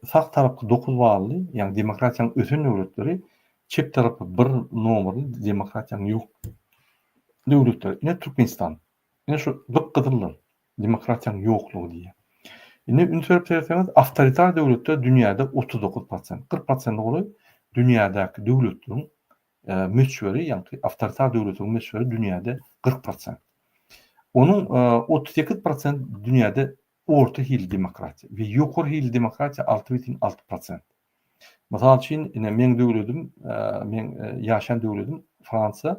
sag tarapky 9 bally, ýagny demokratiýanyň ösen döwletleri, çep tarapky 1 nomerli demokratiýanyň ýok döwletleri. Ine Türkmenistan. Ine şu gyp-gyzyldyr. Demokratiýanyň ýoklugy diýýär. Indi üns berip seretseňiz, awtoritar döwletler dünýäde 39 prosent, 40 prosente golaý dünýädäki döwletleriň möçberi, ýagny awtoritar döwletleriň möçberi dünýäde 40 prosent. Onuň 38 prosent dünýäde orta hilli demokratiýa we ýokary hilli demokratiýa 6,6 prosent. Mysal üçin, ine meň döwledim, meň ýaşaýan döwledim Fransiýa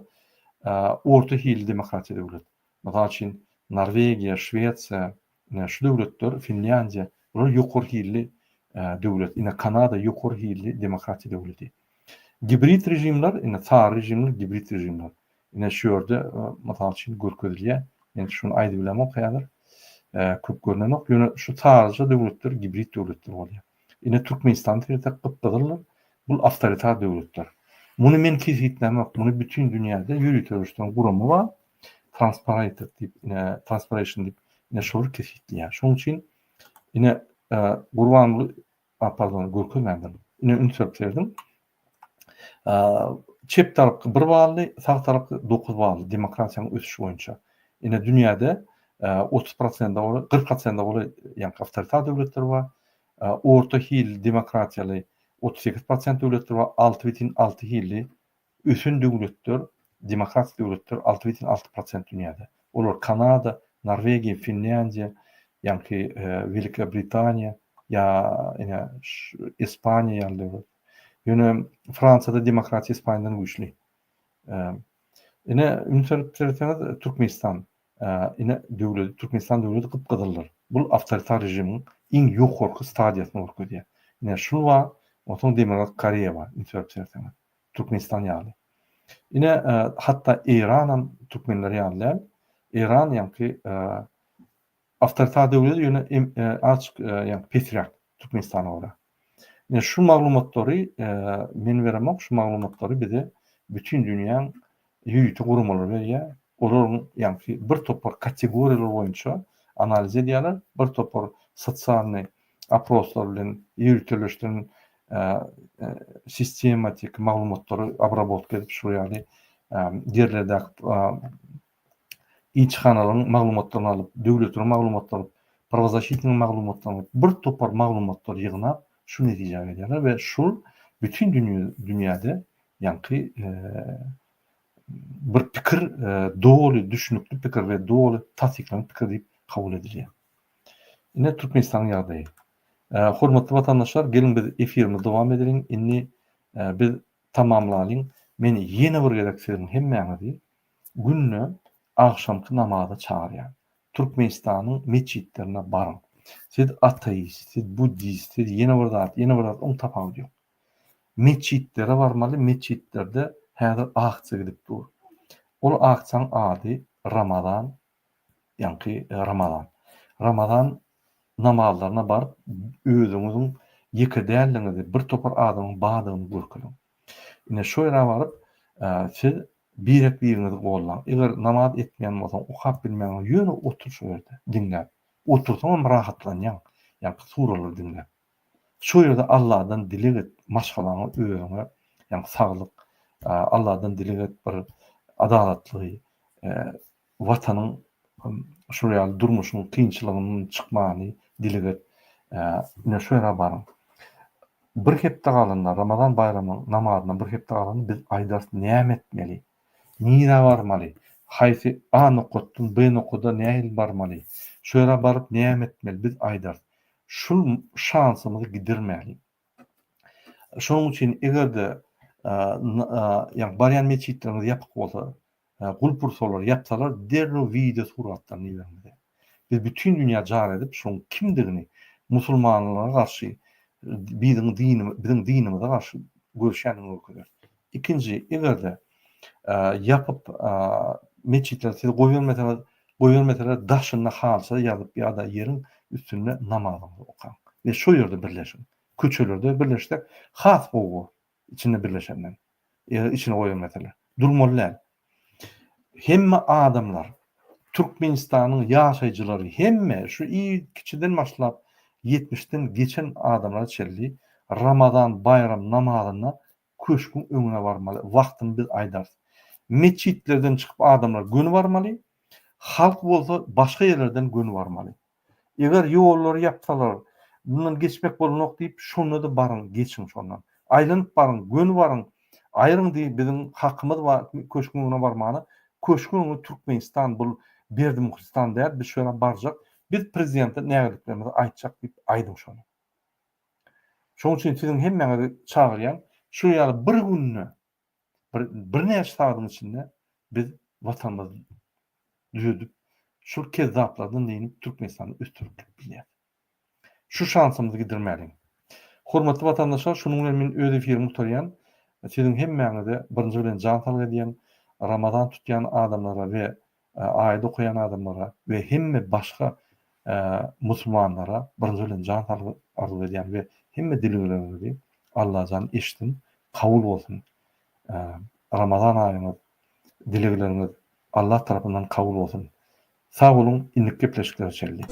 orta hilli demokratiýa döwlet. Mysal üçin, Norwegiýa, Şwesiýa, ine şu döwletler, Finlýandiýa, bular ýokary hilli döwlet. Ine Kanada ýokary hilli demokratiýa döwleti. Gibrid režimler, ine sary režimler, gibrid režimler. Ine şu ýerde mysal üçin görkezilýär. Men şuny aýdyp bilemok häzir. köp görnenok. Ýöne şu saryja döwletler gibrid döwletler bolýar. Ine Türkmenistany seretsek gyp-gyzyldyr. Bul awtoritar döwletler. Muny men kesgitlämok. Muny bütin dünýäde ýöriteleşdiren gurama bar. Transparator diýip, ine Transpiration diýip, ine şolar kesgitleýär. Şonuň üçin ine Gurbanguly a pardon görkezmändirin. Ine üns berip serediň. Çep tarapky bir bally, sag tarapky 9 bally demokratiýanyň ösüşi boýunça. Ine dünýäde 30 prosente golaý, 40 prosente golaý ýaňky awtoritar döwletler bar. Orta hilli demokratiýaly 38 prosent döwletler bar, 6,6 hilli ösen döwletler, demokratik döwletler 6,6 prosent dünýäde. Olar Kanada, Norwegiýa, Finlýandiýa, ýaňky Welikobritaniýa ýa ine Ispaniýa ýaly döwlet. Ýöne Fransiýada demokratiýa Ispaniýadan güýçli. Ine, üns berip seretseňiz, Türkmenistan, ine, döwleti, Türkmenistan döwleti gyp-gyzyldyr. Bul awtoritar režimiň iň ýokarky stadiýasyny görkezýär. Ine, şul bar, onsoň Demirgazyk Koreýa bar, üns berip seretseňiz. Türkmenistan ýaly. Ine, hatda Eýranam türkmenler ýaly däl. Eýran ýaňky awtoritar döwlet, ýöne azajyk ýaňky pesräk Türkmenistana görä. Ine şu maglumatlary men beremok, şu maglumatlary bize bütin dünýäň ýörite guramalary berýär. Olaryň ýaňky bir topar kategoriýalar boýunça analiz edýärler, bir topar sosialnyý oproslar bilen ýöriteleşdiren sistematik maglumatlary obrabotka edip şular ýaly ýerlerdäki ilçihanalaryň maglumatlaryny alyp, döwletleriň maglumatlaryny alyp, prawozasitnyň maglumatlaryny alyp, bir topar maglumatlary ýygnap şu netijä gelýärler we şul bütin dünýäde ýaňky bir pikir doly düşnükli pikir we doly tassyklanan pikir diýip kabul edilýär. Ine Türkmenistanyň ýagdaýy. Hormatly watandaşlar, geliň biz efirimizi dowam edeliň. Indi biz tamamlalyň. Men ýene bir gezek siziň hemmäňizi günde agşamky namaza çagyrýan. Türkmenistanyň metjitlerine baryň. Siz ateist, siz buddist, siz ýene bir zat, ýene bir zat, oň tapawudy ýok. Metjitlere barmaly, metjitlerde häzir aksiýa gidip dur. Ol aksiýaň ady Ramazan, ýaňky Ramazan. Ramazan namazlaryna baryp, özüňiziň ýeke däldigiňizi, bir topar adamyň bardygyny görkeziň. Ine, şo ýere baryp, siz birek-biriňizi gollaň. Eger namaz etmeýän bolsaň, okap bilmeýän bolsaň, ýöne otur şo ýerde, diňläp. Otursaňam rahatlanýaň, ýaňky suralary diňläp. Şo ýerde Alladan dileg et, maşgalaňa, özüňe, ýaňky saglyk, Alladan dileg et bir adalatlygy, Watanyň şul ýaly durmuşyň kynçylygyndan çykmagyny dileg et. Ine şu ýere baryň. Bir hepde galanda, Ramazan baýramynyň namazyna bir hepde galanda biz aýdarys näme etmeli, nirä barmaly, haýsy A nokatdan B nokada nähili barmaly, şu ýere baryp näme etmeli biz aýdarys. Şul şansymyzy gidirmäliň. Şonuň üçin eger-de ýagny barýan metjitleriňiz ýapyk bolsa, gulp ursalar, ýapsalar derrew wideo suratlaryny iberiň bize. Biz bütin dünýä jar edip şoň kimdigini musulmanlara garşy biziň dinimiz biziň dinimize garşy göreşýändigini görkezeris. Ikinji eger-de ýapyp metjitleri siz goýbermeseňiz goýbermeseler daşynda halça ýazyp ýa-da ýeriň üstünde namazyňyzy okaň we şo ýerde birleşiň. Köçelerde birleşsek has gowy bor içinde birleşenden. Eger içine goýbermeseler. Durmaly däl. Hemme adamlar Türkmenistanyň ýaşaýjylary hemme şu iň kiçiden başlap ýetmişden geçen adamlara çenli Ramazan baýram namazynda köşgüň öňüne barmaly, wagtyny biz aýdarys. Metjitlerden çykyp adamlar göni barmaly, halk bolsa başga ýerlerden göni barmaly. Eger ýollary ýapsalar, mundan geçmek bolanok diýip, şonda-da baryň, geçiň şondan. Aýlanyp baryň, göni baryň, aýryň diý, biziň hakymyz bar köşgüň öňüne barmana. Köşgüň öňi Türkmenistan, bul Berdimuhystan däl, biz şu ýere barjak, biz prezidente nägiliklerimizi aýtjak diýip aýdyň şony. Şonuň üçin siziň hemmäňizi çagyrýan, şu ýaly bir günde, bir birnäçe sagadyň içinde biz Watanymyzy düzedip, şul kezzaplardan dynyp Türkmenistany ösdürip gidip bilýäris. Şu şansymyzy gidirmäliň. Hormatly watandaşlar, şunuň bilen men öz efirimi gutarýan. Siziň hemmäňize birinji bilen jan saglyk edýän, Ramazan tutýan adamlara we aýat okaýan adamlara we hemme başga. Musulmanlara birinji bilen jan saglyk arzuw edýän we hemme dilegleriňizi Allajan eşitsin, kabul bolsun. Ramazan aýyňyz, dilegleriňiz Allah tarapyndan kabul bolsun. Sag boluň, indiki gepleşiklere çenli.